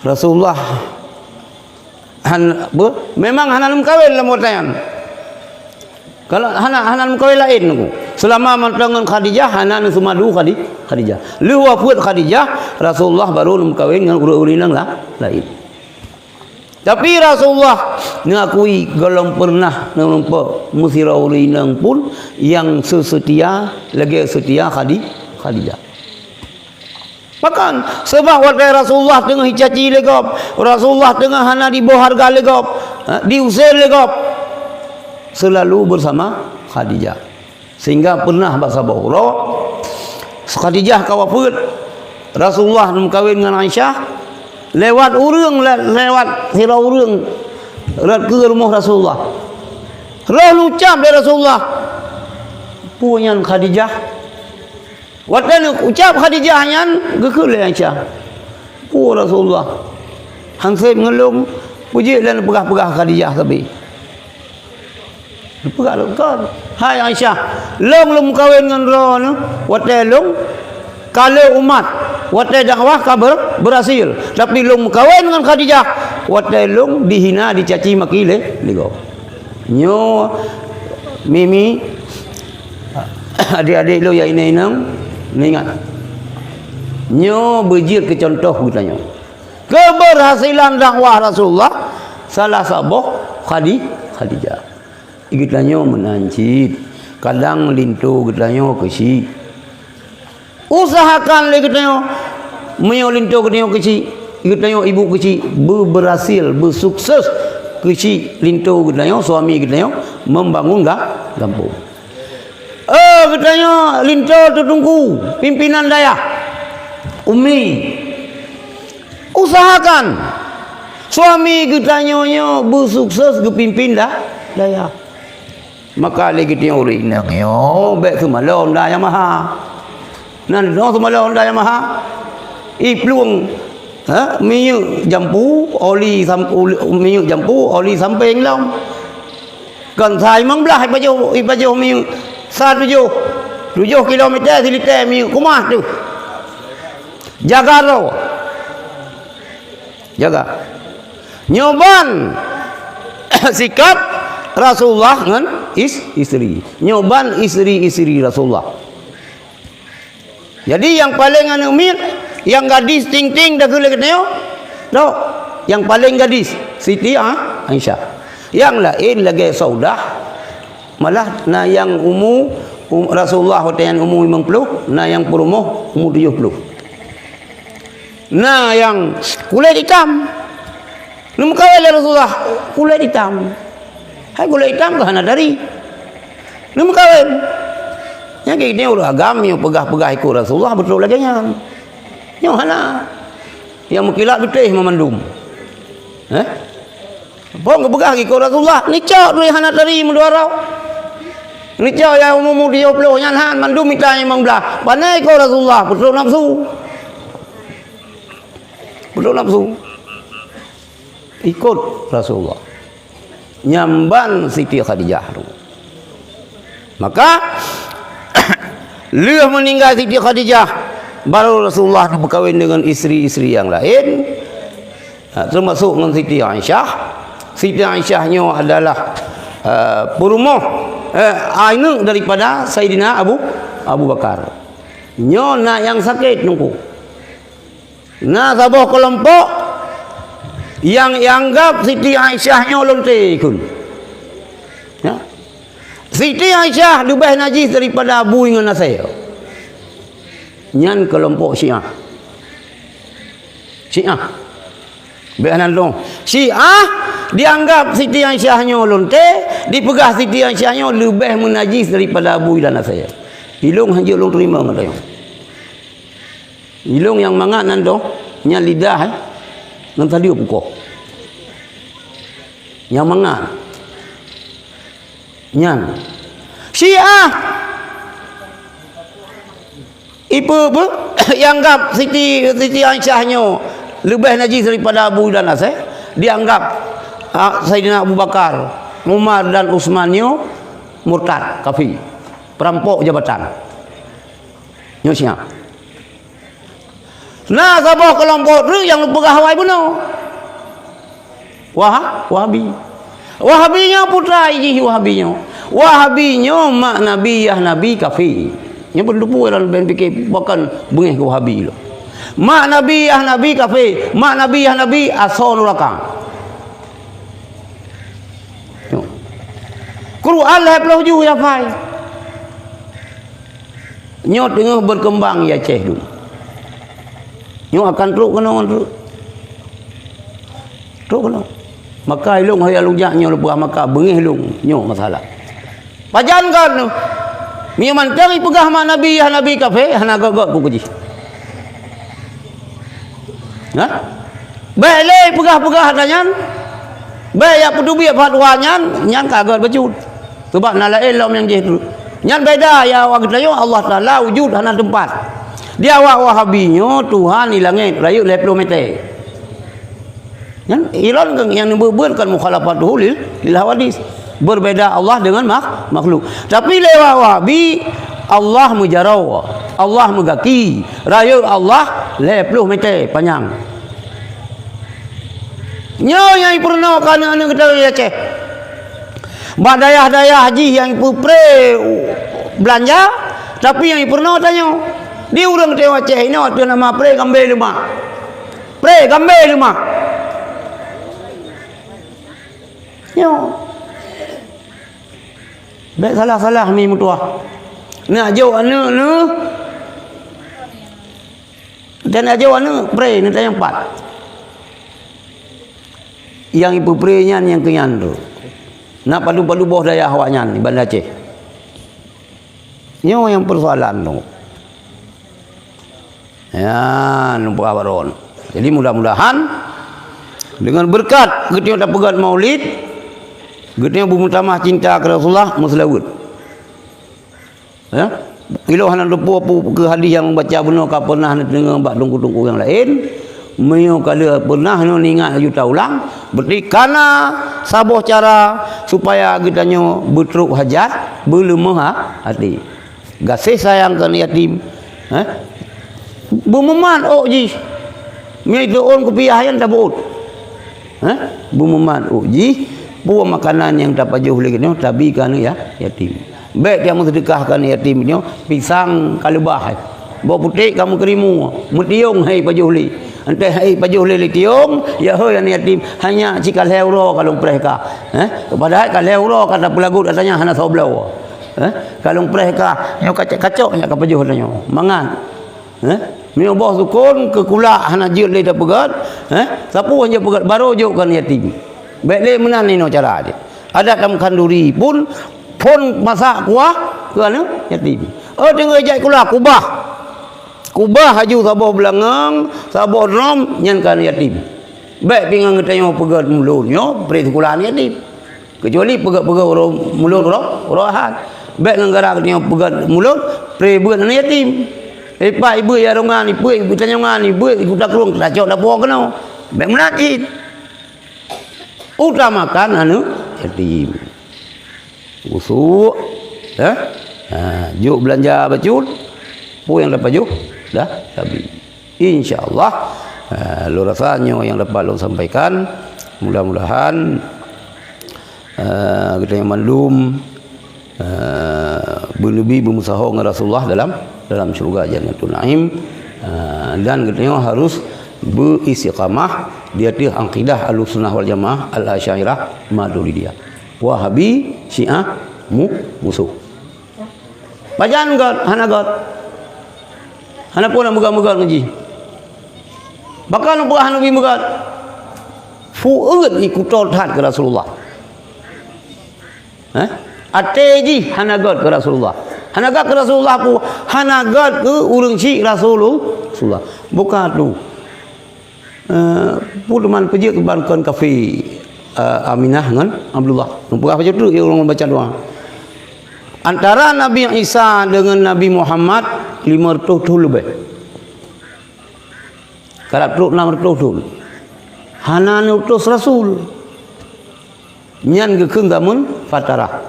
Rasulullah han-, beu-, memang hana lom kawén lam watée nyan. Kalau hana, hana lom kawén laén nunggu. Seulama mantong ngon Khadijah, hana neuseumadu Khadi-, Khadijah. Lheueh wafeuet Khadijah, Rasulullah baru lom kawén ngon ureuëng-ureuëng nyang la-, laén. Tapi Rasulullah neukui gohlom peureunah neureumpok meusidroe ureuëng inong pun nyang seuseutia lagée seutia Khadi-, Khadijah. Pakon? Sabab watée Rasulullah teungoh jicaci lé gob, Rasulullah teungoh hana jiboh hareuga lé gob, ha, jiusé lé gob, seulalu beusama Khadijah. Sehingga peureunah bak saboh uroe, Khadijah ka wafeuet, Rasulullah neumeukawen ngon Aisyah, lewat ureuëng, le-, lewat sidroe ureuëng rot keu rumoh Rasulullah. Roh neucab lé Rasulullah, "Peue nyan Khadijah?" Watée neucab Khadijah nyan, geukheun lé Aisyah, "Peue Rasulullah, han seb ngon lôn, peue jeuet lé neupeugah-peugah Khadijah sabe?" Neupeugah lôn kon, "Hai Aisyah, lôn lôn meukawen ngon droeneuh watée lôn ka le umat, watée dakwah ka ber-, berhasil. Tapi lôn meukawen ngon Khadijah watée lôn dihina, dicaci maki lé, lé gob." Nyoe, Mimi, adik-adik lôn nyang inong-inong, neuingat. Nyoe beujeuet keu cuntoh geutanyoe. Keberhasilan dakwah Rasulullah, salah saboh Khadi-, Khadijah. Geutanyoe meunan cit, kadang linto geutanyoe keuchik. Usahakan lé geutanyoe, meunyoe linto geutanyoe keuchik, geutanyoe ibu keuchik, beuberhasil, beusukses keuchik linto geutanyoe, suami geutanyoe membangun ga-, gampông. Eh, geutanyoe linto teutungku, pimpinan dayah, umi. Usahakan suami geutanyoe nyoe beusukses geupimpin da-, dayah. Maka lé geutanyoe ureuëng inong nyoe bék seumalon Honda Yamaha. Nan nyoe seumalon Honda Yamaha. Iplueng, ha, minyeuk jampu, oli sam-, oli, minyeuk jampu, oli sampéng lom. Kon sa limong blaih ipajoh, ipajoh minyeuk. Sa tujoh, tujoh kilomita silitée minyeuk. Keumah teuh. Jaga droe. Jaga. Nyoe ban sikap Rasulullah ngon is-, isteri. Nyoe ban isteri-isteri Rasulullah. Jadi nyang paleng aneuëk miet, nyang gadis ting-ting dikeue lé geutanyoe. Tok, nyang paleng gadis Siti A-, Aisyah. Nyang laén lagée Saudah, malah na nyang umu, um, Rasulullah watée nyan umu limong ploh, na nyang peurumoh umu tujoh ploh. Na nyang kulét itam. Neumeukawen lé Rasulullah, kulét itam. Hai kulét itam keuh hana tari. Neumeukawen. Nyang keu ureuëng agam nyang peugah-peugah ikot Rasulullah beutôi lagée nyan. Nyoe hana. Nyang meukilat beuteh meumandum. Eh? Phon geupeugah ikot Rasulullah, neucok dua hana tari meudua droe. Neucok nyang umu-umu tujoh ploh nyan han, mandum mita nyang limong blaih. Pane ikot Rasulullah, peutrok nafsu. Peutrok nafsu. Ikot Rasulullah. Nyan ban Siti Khadijah tu. Maka, lheueh meuninggai Siti Khadijah, baru Rasulullah tu berkahwin dengan isteri-isteri yang lain. Ha, termasuk ngon Siti Aisyah. Siti Aisyah nyoe adalah, eh, peurumoh, eh, aneuk daripada Saidina Abu, Abu Bakar. Nyoe na nyang sakét teungku. Na saboh keulompok nyang ianggap Siti Aisyah nyoe lonte kheun. Ya. Siti Aisyah leubeh najis daripada bui ngon asèe. Nyan keulompok Syiah. Syiah. Bèk hana lôn. Syiah dianggap Siti Aisyah nyoe lonte, dipeugah Siti Aisyah nyoe leubeh meunajis daripada bui dan asèe. Ilôn hanjeuet lôn teurimong gata nyoe. Ilôn nyang mangat nan doh, nyan lidah, eh, ngon sadeue pukoh. Nyang mangat. Nyan. Syiah. Ipe-, pe-, ianggap Siti, Siti Aisyah nyoe leubeh najis daripada bui dan asèe, dianggap, ah, Saidina Abu Bakar, Umar dan Utsman nyoe murtad, kafé, perampok jabatan. Nyoe Syiah. Na saboh keulompok treuk nyang peugah awai bunoe. Wah-, Wahabi. Wahabi nyoe putra jih Wahabi nyoe. Wahabi nyoe mak Nabi, yah Nabi kafé. Nyoe peuteupeu lam ben pike bahkan beungéh keu Wahabi lom. Mak Nabi, yah Nabi kafé. Mak Nabi, yah Nabi asoe nuraka. Nyoe. Quran lhèe ploh ju hafai. Nyoe teungoh berkembang di Aceh tu. Nyoe akan trok keunoe, trok. Trok keunoe. Maka ilôn hai alujak nyoe leupah maka beungéh lôn nyoe masalah. Pajan kon tu? Meunyoe mantong ipeugah mak Nabi, yah Nabi kafé, hana göt-göt ku jih. Nah, bèk lé peugah-peugah ata nyan, bèk jak peuteubiet fatwa nyan, nyan ka göt bacut. Sabab na laén lom nyang jih tu. Nyan beda ya awak geutanyoe Allah Taala wujud hana teumpat. Di awak Wahabi nyoe Tuhan di langét, rayeuk lhèe ploh mètè. Nyan ilôn nyang neubeuet-beuet kan mukhalafatuhu lil, lil hawadis. Berbeda Allah dengan mak-, makhluk. Tapi lewat Wahabi, Allah meujaroe, Allah meugaki, rayeuk Allah lhèe ploh mètè panyang. Nyoe nyang ipeurunoe keu aneuk-aneuk geutanyoe di Aceh. Bak dayah-dayah jih nyang ipeupré beulanja, tapi nyang ipeurunoe tanyoe. Di ureueng geutanyoe Aceh inoe ateueh nama pré gambé leumah. Pré gambé leumah. Nyoe. Bèk salah-salah mi meutuah. Neujok aneuk neuh. Dan neujok aneuk pré neutanyong pat. Nyang ipeupré nyan nyang keu nyan tu. Na padub-padub boh dayah awaknyan di Banda Aceh. Nyoe nyang peusoalan tu. Ya, numpuk abaron. Jadi mudah-mudahan dengan berkat geutanyoe tapeugöt maulid, geutanyoe beumeutamah cinta keu Rasulullah, meuseulaweuet. Ya? Ilôn hana luput pu-, keu hadis nyang baca bunoe ka pernah neudeungoe bak teungku-teungku nyang laén. Meunyoe ka lheueh pernah nyoe ingat laju taulang, berarti kana saboh cara supaya geutanyoe beutrok hajat, beuleumoh ha-, hati. Gaséh sayang keu aneuk yatim. Hah? Beumumat ôk jih. Meunyoe itu'on kupiah nyan tabeuôt. Hah? Beumumat ôk jih, peue makanan nyang tapajoh lé geutanyoe tabi keu aneuk ya-, yatim. Bèk tameuseudekah keu aneuk yatim nyoe, pisang ka leubah hai. Boh puték ka meukeurimu, meutiong hai pajoh lé. Entah hai pajoh lé lé tiong, ya hôi aneuk yatim, hanya cit ka lhèe uroe ka lôn preh kah. Hah? Padahai ka lhèe uroe ka tapeulagut katanya hana soe bloe. Eh, ka lôn preh kah, nyoe kacok-kacok nyak ka pajoh tanyoe. Mangat. Eh, meunyoe boh sukon keu kulak hana jeuet lé tapeugöt, eh, sapeue nyang peugöt barô jok keu aneuk yatim. Bèk lé meunan inoe cara jih. Adat lam khanduri pun phôn masak kuah keu aneuk yatim. Oh, teungoh jak sikula kubah. Kubah laju saboh beulangöng, saboh drom nyan keu aneuk yatim. Bèk pih ngon geutanyoe peugöt mulod nyoe preh sikula aneuk yatim. Keucuali peugöt-peugöt uroe mulod uroe, uroe Ahad. Bèk ngon gara geutanyoe peugöt mulod, preh beuet aneuk yatim. Ipat ibeuet ya rongan, ibeuet, ibeuet tanyongan, ibeuet, ibeuet takrueng, tacok dapoe keunoe. Bèk meunan cit. Utamakan aneuk Tim. Gusuk, eh? Ha, jok beulanja bacut, peue nyang tapajoh, dah habéh. Insya Allah, eh, lôn rasa nyoe nyang dapat lôn sampaikan. Mudah-mudahan, eh, geutanyoe mandum, eh, beuneubi beumeusaho ngon Rasulullah dalam, dalam syurga Jannatul Naim. Eh, dan geutanyoe harus beuistiqamah di ateueh akidah Ahlussunnah wal Jamaah Al-Asy'ariyah Maturidiyah. Wahabi, Syiah, mu-, musoh. Pajan göt, hana göt. Hana peue na meugat-meugat ngon jih. Bahkan peugah hana bi meugat. Fu'euet jih kuto that keu Rasulullah. Eh? Até jih hana göt keu Rasulullah. Hana göt keu Rasulullah peue? Hana göt keu ureuëng syiek Rasulullah. Buka tu. Eh, peue teuma peujeuet ban kon kafé, eh, Aminah ngon Abdullah. Neupeugah pajoh treuk ya ureuëng baca doa. Antara Nabi Isa dengan Nabi Muhammad lima ratus thon leubeh. Karab trok enam ratus thon. Hana neutus rasul. Nyan geukheun zameun fatrah.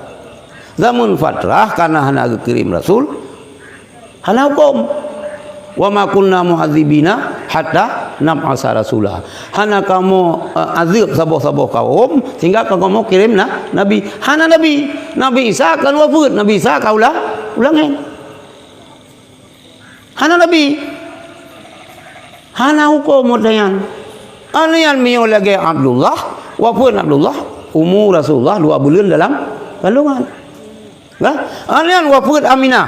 Zameun fatrah kana hana geukirém rasul, hana huköm. "Wa ma kunna mu'adzibina hatta nab'asa rasula." Hana kamoe, eh, azeueb saboh-saboh kaum sehingga kamoe kirém na-, nabi. Hana nabi. Nabi Isa kan wafeuet, Nabi Isa ka ulang, ulang hèn. Hana nabi. Hana huköm watèe nyan. Aneuëk nyan miyueb lagèe Abdullah, wafeuet Abdullah, umu Rasulullah dua buleuen dalam kandungan. Nah, aneuëk nyan wafeuet Aminah.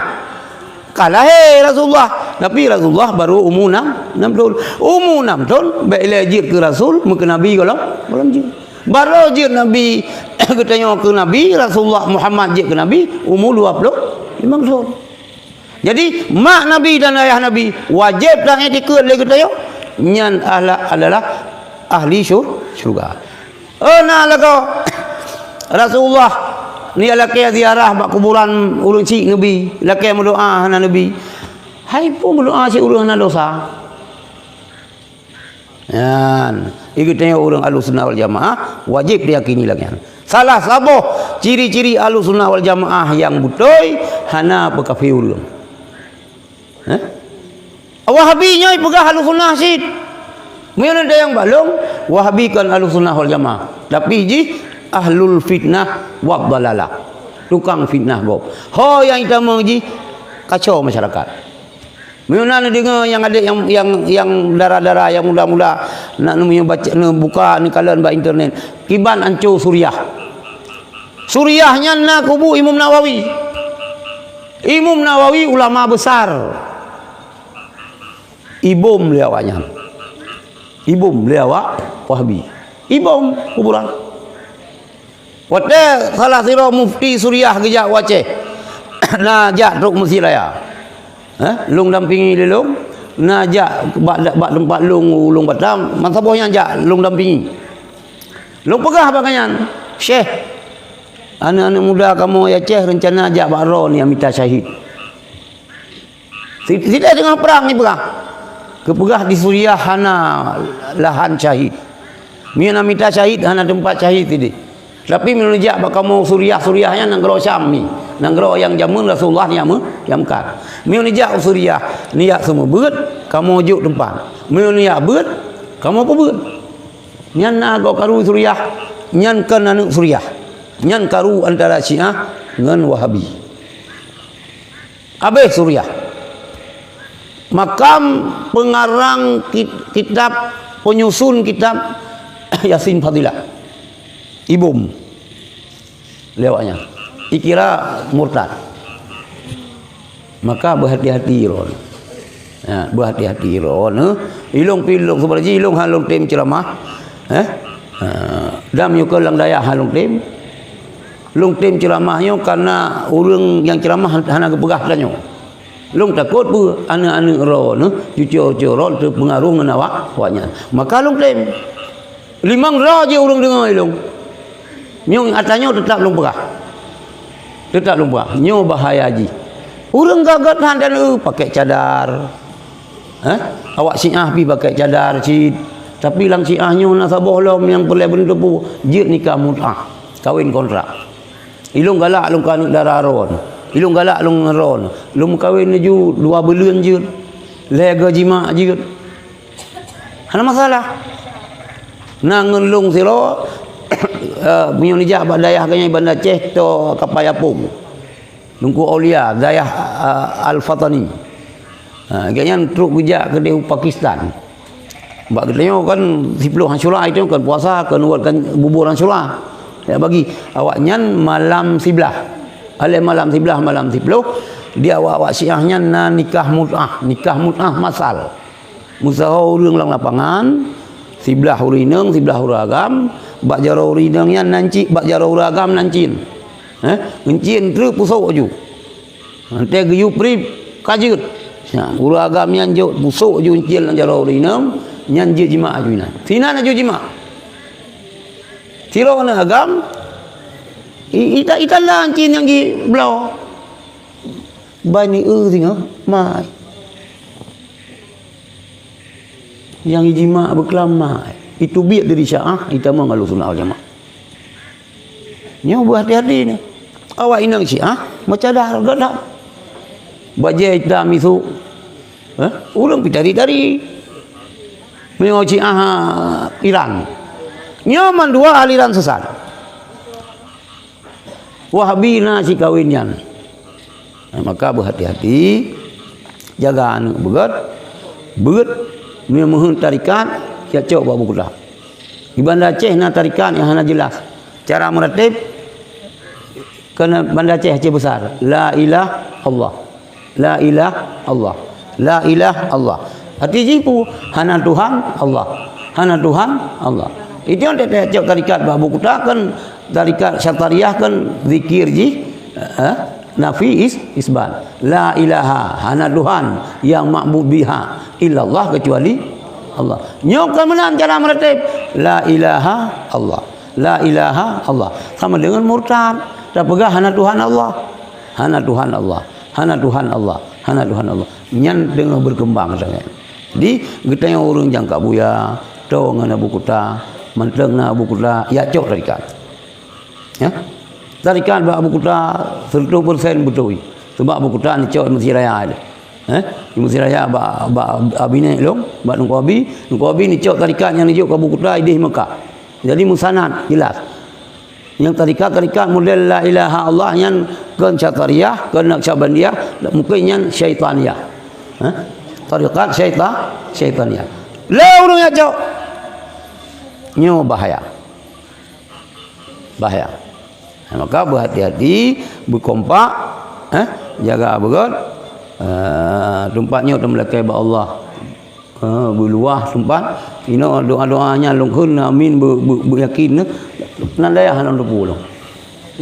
Ka lahé Rasulullah, tapi Rasulullah baru umu nam, nam thon. Umu nam thon, bèk ilèe jeuet keu rasul, meukeu nabi gohlom, gohlom jeuet. Baru jeuet nabi geutanyoe keu nabi, Rasulullah Muhammad jeuet keu nabi, umu dua ploh limong thon. Jadi, mak Nabi dan ayah Nabi wajéb taiktikeuet lé geutanyoe, nyan ahla-, adalah ahli syur-, syurga. Oh, na lagoe Rasulullah ni lakèe ziarah bak kuburan ureuëng syiek Nabi, lakèe meudoa hana Nabi. Hai peue meudoa si ureuëng hana dosa? Nyan, geutanyoe ureuëng Ahlussunnah wal Jamaah wajéb tayakini lagèe nyan. Salah saboh ciri-ciri Ahlussunnah wal Jamaah nyang beutôi, hana peukafé ureuëng. Hah? Wahabi nyoe peugah Ahlussunnah cit. Meunyoe na nyang balong, Wahabi kon Ahlussunnah wal Jamaah. Tapi jih ahlul fitnah wad dalalah. Tukang fitnah gob. Ho nyang itamong jih kacau masyarakat. Meunyoe na neudeungoe nyang adék nyang, nyang, nyang dara-dara nyang muda-muda nak neumiyueb baca, neubuka, neukalon bak internet. Kiban anco Suriah. Suriah nyan na kubu Imam Nawawi. Imam Nawawi ulama besar. Ibom lé awak nyan. Ibom lé awak Wahabi. Ibom kuburan. Watèe salah sidroe mufti Suriah geujak u Aceh, na jak trok Mesir raya. Eh, lôn dampingi lé lôn, na jak bak, bak teumpat lôn, u lôn Batam, masa boh nyan jak lôn dampingi. Lôn peugah bak gobnyan, "Syekh, aneuëk-aneuëk muda kamoe di Aceh reuncana jak bak droeneuh mita syahid." Si-, sideh teungoh prang jipeugah. Geupeugah di Suriah hana lahan syahid. Meunyoe na mita syahid, hana teumpat syahid sideh. Tapi meunyoe jak bak kamoe Suriah, Suriah nyan nanggroe Syam nyan. Nanggroe nyang jameun Rasulullah nyang meu-, nyang meukat. Meunyoe jak u Suriah, neujak seumeubeuet, kamoe jok teumpat. Meunyoe neujak beuet, kamoe peubeuet. Nyan na gob karu Suriah, nyan kon aneuëk Suriah. Nyan karu antara Syiah ngon Wahabi. Habéh Suriah. Makam pengarang kit-, kitab, penyusun kitab Yasin Fadilah. Ibom. Lewatnya. Ikira murtad. Maka beuhati-hati droeneuh. Ha, beuhati-hati droeneuh. Ilong pilong sebenarnya ilong han lôn tem ceramah. Eh? Ha, dan meunyoe keu lam dayah han lôn tem. Lôn tem ceramah nyoe karena ureuëng nyang ceramah hana geupeugah tanyoe. Lôn takot peue aneuëk-aneuëk droeneuh, cucu-cucu droeneuh teupeungaruh ngon awak, awak nyan. Maka lôn tem. Limong droe jih ureuëng deungoe ilong. Nyoe ata nyoe teutap lôn peugah. Teutap lôn peugah. Nyoe bahaya jih. Ureuëng gagah han dan eu pakai cadar. Eh? Awak Syiah pi pakai cadar cit. Tapi lam Syiah nyoe na saboh lom nyang peureulée beuneuteupeu jeuet nikah mut'ah. Kawin kontrak. Ilôn galak lôn keu aneuk dara droen. Ilôn galak lôn ngon droen. Lôn meukawen laju dua buleuen jeuet. Lhèe goe jimak jeuet. Hana masalah. Na ngon lôn sidroe, eh, meunyoe neujak bak dayah geuh nyan Banda Aceh, toe Kapai Apong. Teungku Aulia, dayah, eh, Al-Fatani. Ha, gobnyan trok geujak keudeh u Pakistan. Bak geutanyoe kan siplôh Asyura, itu kan puasa, kan buet kan bubur Asyura. Ya, bagi awaknyan malam siblaih. Alèh malam siblaih, malam siplôh, di awak-awak Syiah nyan na nikah mut'ah, nikah mut'ah masal. Meusaho ureueng lam lapangan, siblaih ureueng inong, siblaih ureueng agam, bak jaroe ureueng inong nyan nan cit, bak jaroe ureueng agam nan cin. Eh, ngon cin treuk pusok ju. Watèe geuyue prip ka jeuet. Nah, ureueng agam nyan jok pusok ju ngon cin lam jaroe ureueng inong, nyan jeuet jimak ju inan. Sinan aju jimak. Sidroe aneuk agam, i-, ita-, itanda ngon cin nyang jibloe. Ban i eu singoh, mai. Nyang jimak beuklam mai. Itu biet dari Syiah, itamong Ahlussunnah wal Jamaah. Nyoe beuhati-hati nyoe. Awak inong Syiah, meucadah gata. Bajèe itam isuk. Eh? Ureueng pi tari-tari. Meunyoe Syiah Iran. Nyoe mandua aliran sesat. Wahabi na cit kawin nyan. Nah, maka beuhati-hati, jaga aneuk beugöt, beuet, meunyoe meuheuet tarekat, jak cok bak buku ta. Di Banda Aceh na tarekat nyang hana jeulaih. Cara meuratéb, keu Banda Aceh, Aceh Besar. La ilaha Allah. La ilaha Allah. La ilaha Allah. Arti jih peue? Hana Tuhan, Allah. Hana Tuhan, Allah. Itu nyang teucok tarekat bak buku ta kan tarekat Syatariah kan zikir jih, eh, nafi is-, isbat. La ilaha, hana Tuhan nyang makbud biha illallah kecuali Allah. Nyoe ka meunan cara meuratéb. La ilaha Allah. La ilaha Allah. Sama dengan murtad. Tapeugah hana Tuhan Allah. Hana Tuhan Allah. Hana Tuhan Allah. Hana Tuhan Allah. Nyan teungoh berkembang sangat. Jadi, geutanyoe ureueng nyang ka buya, toe ngon Abu Kuta, mantong na Abu Kuta, jak cok tarekat. Ya? Tarekat bak Abu Kuta seratus persen beutôi. Sebab Abu Kuta neucok di Mesjid Raya tu. Eh? Di Mesjid Raya bak, bak Abi nèk lôn, bak Teungku Abi, Teungku Abi neucok tarekat nyang neujok keu Abu Kuta idéh Mekah. Jadi meusanad, jelas. Nyang tarekat-tarekat model La Ilaha Allah nyan kon Syatariah, kon Naqsyabandiyah, mungken nyan Syaitaniyah. Eh? Tarekat syaita-, Syaitaniyah. Lé ureueng jak cok. Nyoe bahaya. Bahaya. Maka beuhati-hati, beukompak, eh, jaga beugöt. Eh, teumpat nyoe teumeulakèe bak Allah. Eh, beuluwah teumpat. Inoe doa-doa nyan lôn kheun amin beu-, beu-, beuyakin. Nan dayah lôn teupeu lôn.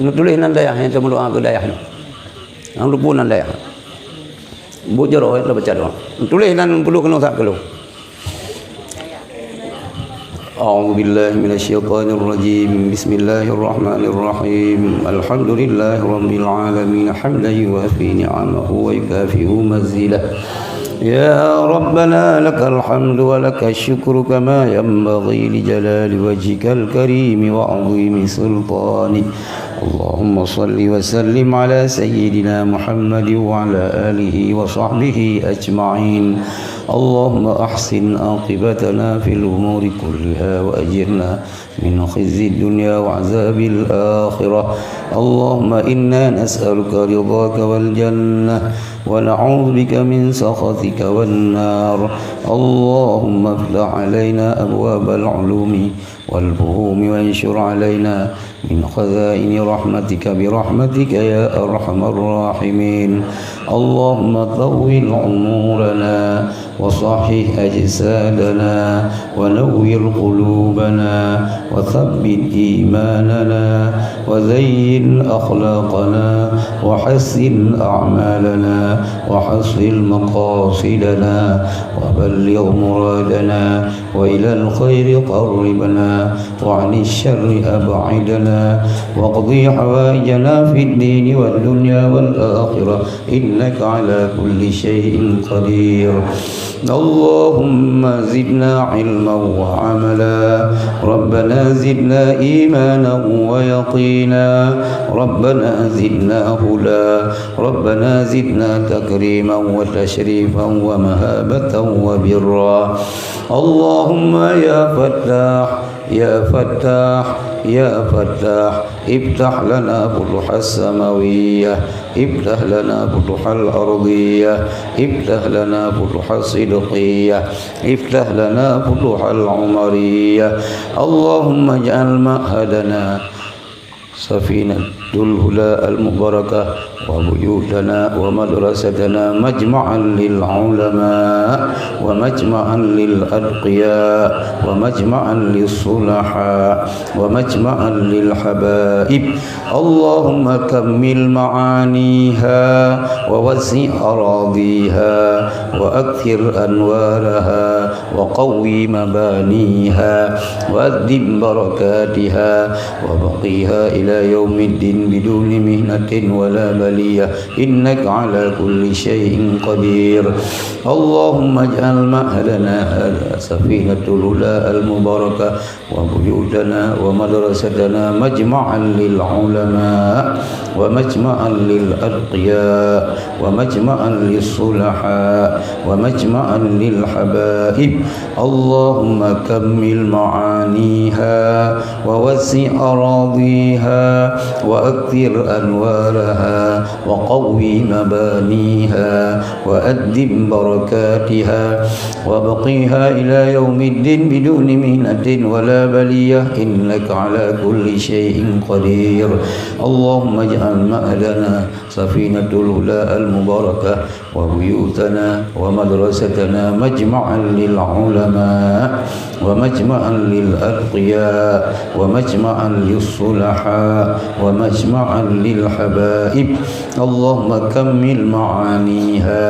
Lôn tuléh nan dayah nyang teumeudoa keu dayah nyoe. Lôn teupeu nan dayah. Buet jaroe, eh, tabaca doa. Tuléh nan peunoh keunoe that keu lôn. أعوذ بالله من الشيطان الرجيم. بسم الله الرحمن الرحيم. الحمد لله رب العالمين، حمدا يوافي نعمه ويكافئ مزيده. يا ربنا لك الحمد ولك الشكر كما ينبغي لجلال وجهك الكريم وعظيم سلطانك. اللهم صل وسلم على سيدنا محمد وعلى آله وصحبه أجمعين. اللهم أحسن عاقبتنا في الأمور كلها وأجرنا من خزي الدنيا وعذاب الآخرة. اللهم إنا نسألك رضاك والجنة ونعوذ بك من سخطك والنار. اللهم افتح علينا أبواب العلوم والفهوم وانشر علينا من خزائن رحمتك برحمتك يا أرحم الراحمين. اللهم طول عمورنا وصحح أجسادنا ونور قلوبنا وثبت إيماننا وزين أخلاقنا وحسن أعمالنا وحصل مقاصدنا وبلغ مرادنا وإلى الخير قربنا وعن الشر أبعدنا. واقض حوائجنا في الدين والدنيا والآخرة، إنك على كل شيء قدير. اللهم زدنا علما وعملا. ربنا زدنا إيمانا ويقينا. ربنا زدنا هدى. ربنا زدنا تكريما وتشريفا ومهابة وبرا. اللهم يا فتاح، يا فتاح، يا فتاح، افتح لنا فتوح السماوية، افتح لنا فتوح الأرضية، افتح لنا فتوح الصدقية، افتح لنا فتوح العمرية. اللهم اجعل معهدنا سفينة الهدى المباركة وبيوتنا ومدرستنا مجمعا للعلماء ومجمعا للأتقياء ومجمعا للصلحاء ومجمعا للحبائب. اللهم كمل معانيها ووسع أراضيها وأكثر أنوارها وقو مبانيها وأدم بركاتها وأبقها إلى يوم الدين بدون محنة ولا بلية، إنك على كل شيء قدير. اللهم اجعل معهدنا هذا سفينة الهدى المباركة وبيوتنا ومدرستنا مجمعا للعلماء ومجمعا للأتقياء ومجمعا للصلحاء ومجمعا للحبائب. اللهم كمل معانيها ووسع أراضيها وأكثر أنوارها وقو مبانيها وأدم بركاتها وأبقها إلى يوم الدين بدون محنة ولا بلية، إنك على كل شيء قدير. اللهم اجعل معهدنا سفينة الهدى المباركة وبيوتنا ومدرستنا مجمعا للعلماء ومجمعا للأتقياء ومجمعا للصلحاء ومجمعا للحبائب. اللهم كمل معانيها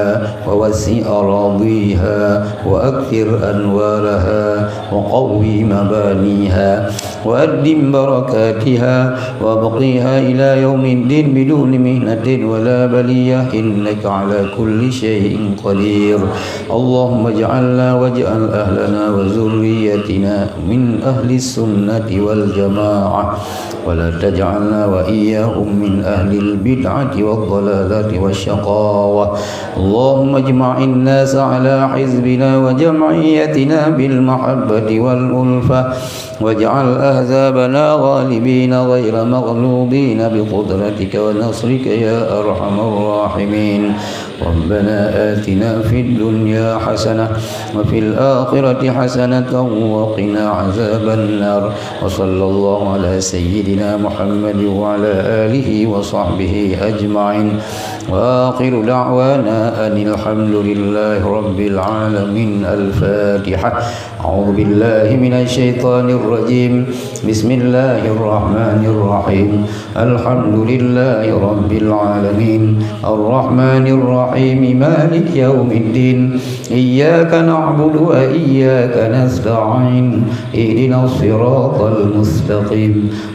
ووسع أراضيها وأكثر أنوارها وقو مبانيها وأدم بركاتها وأبقها إلى يوم الدين بدون محنة ولا بلية، إنك على كل شيء قدير. اللهم اجعلنا واجعل أهلنا وذريتنا من أهل السنة والجماعة، ولا تجعلنا وإياهم من أهل البدعة والضلالة والشقاوة. اللهم اجمع الناس على حزبنا وجمعيتنا بالمحبة والألفة، واجعل أحزابنا غالبين غير مغلوبين بقدرتك ونصرك يا أرحم الراحمين. ربنا آتنا في الدنيا حسنة وفي الآخرة حسنة وقنا عذاب النار. وصلى الله على سيدنا محمد وعلى آله وصحبه أجمعين. وآخر دعوانا أن الحمد لله رب العالمين. الفاتحة. أعوذ بالله من الشيطان الرجيم. بسم الله الرحمن الرحيم. الحمد لله رب العالمين. الرحمن الرحيم. مالك يوم الدين. إياك نعبد وإياك نستعين. اهدنا الصراط المستقيم.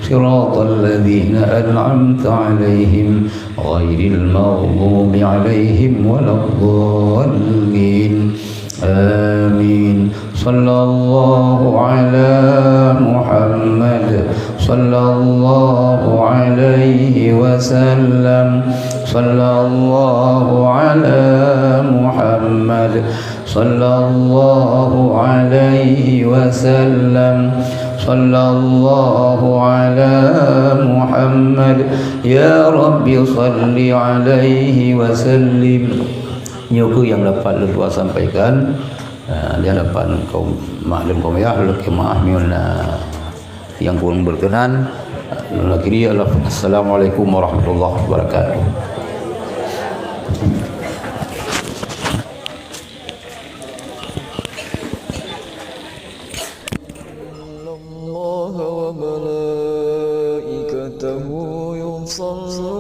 صراط الذين أنعمت عليهم غير المغضوب عليهم ولا الضالين. آمين. صلى الله على محمد. صلى الله عليه وسلم. صلى الله على محمد. صلى الله عليه وسلم. صلى الله على محمد. يا رب صل عليه وسلم. Nyoe kheueh nyang dapat lôn tuan sampaikan. Ah, di hadapan kaum maklum kaum yah, lôn lakée meu'ah meunyoe na nyang kurang berkenan. Lôn akhiri adalah assalamualaikum warahmatullahi wabarakatuh. إن الله وملائكته يصلون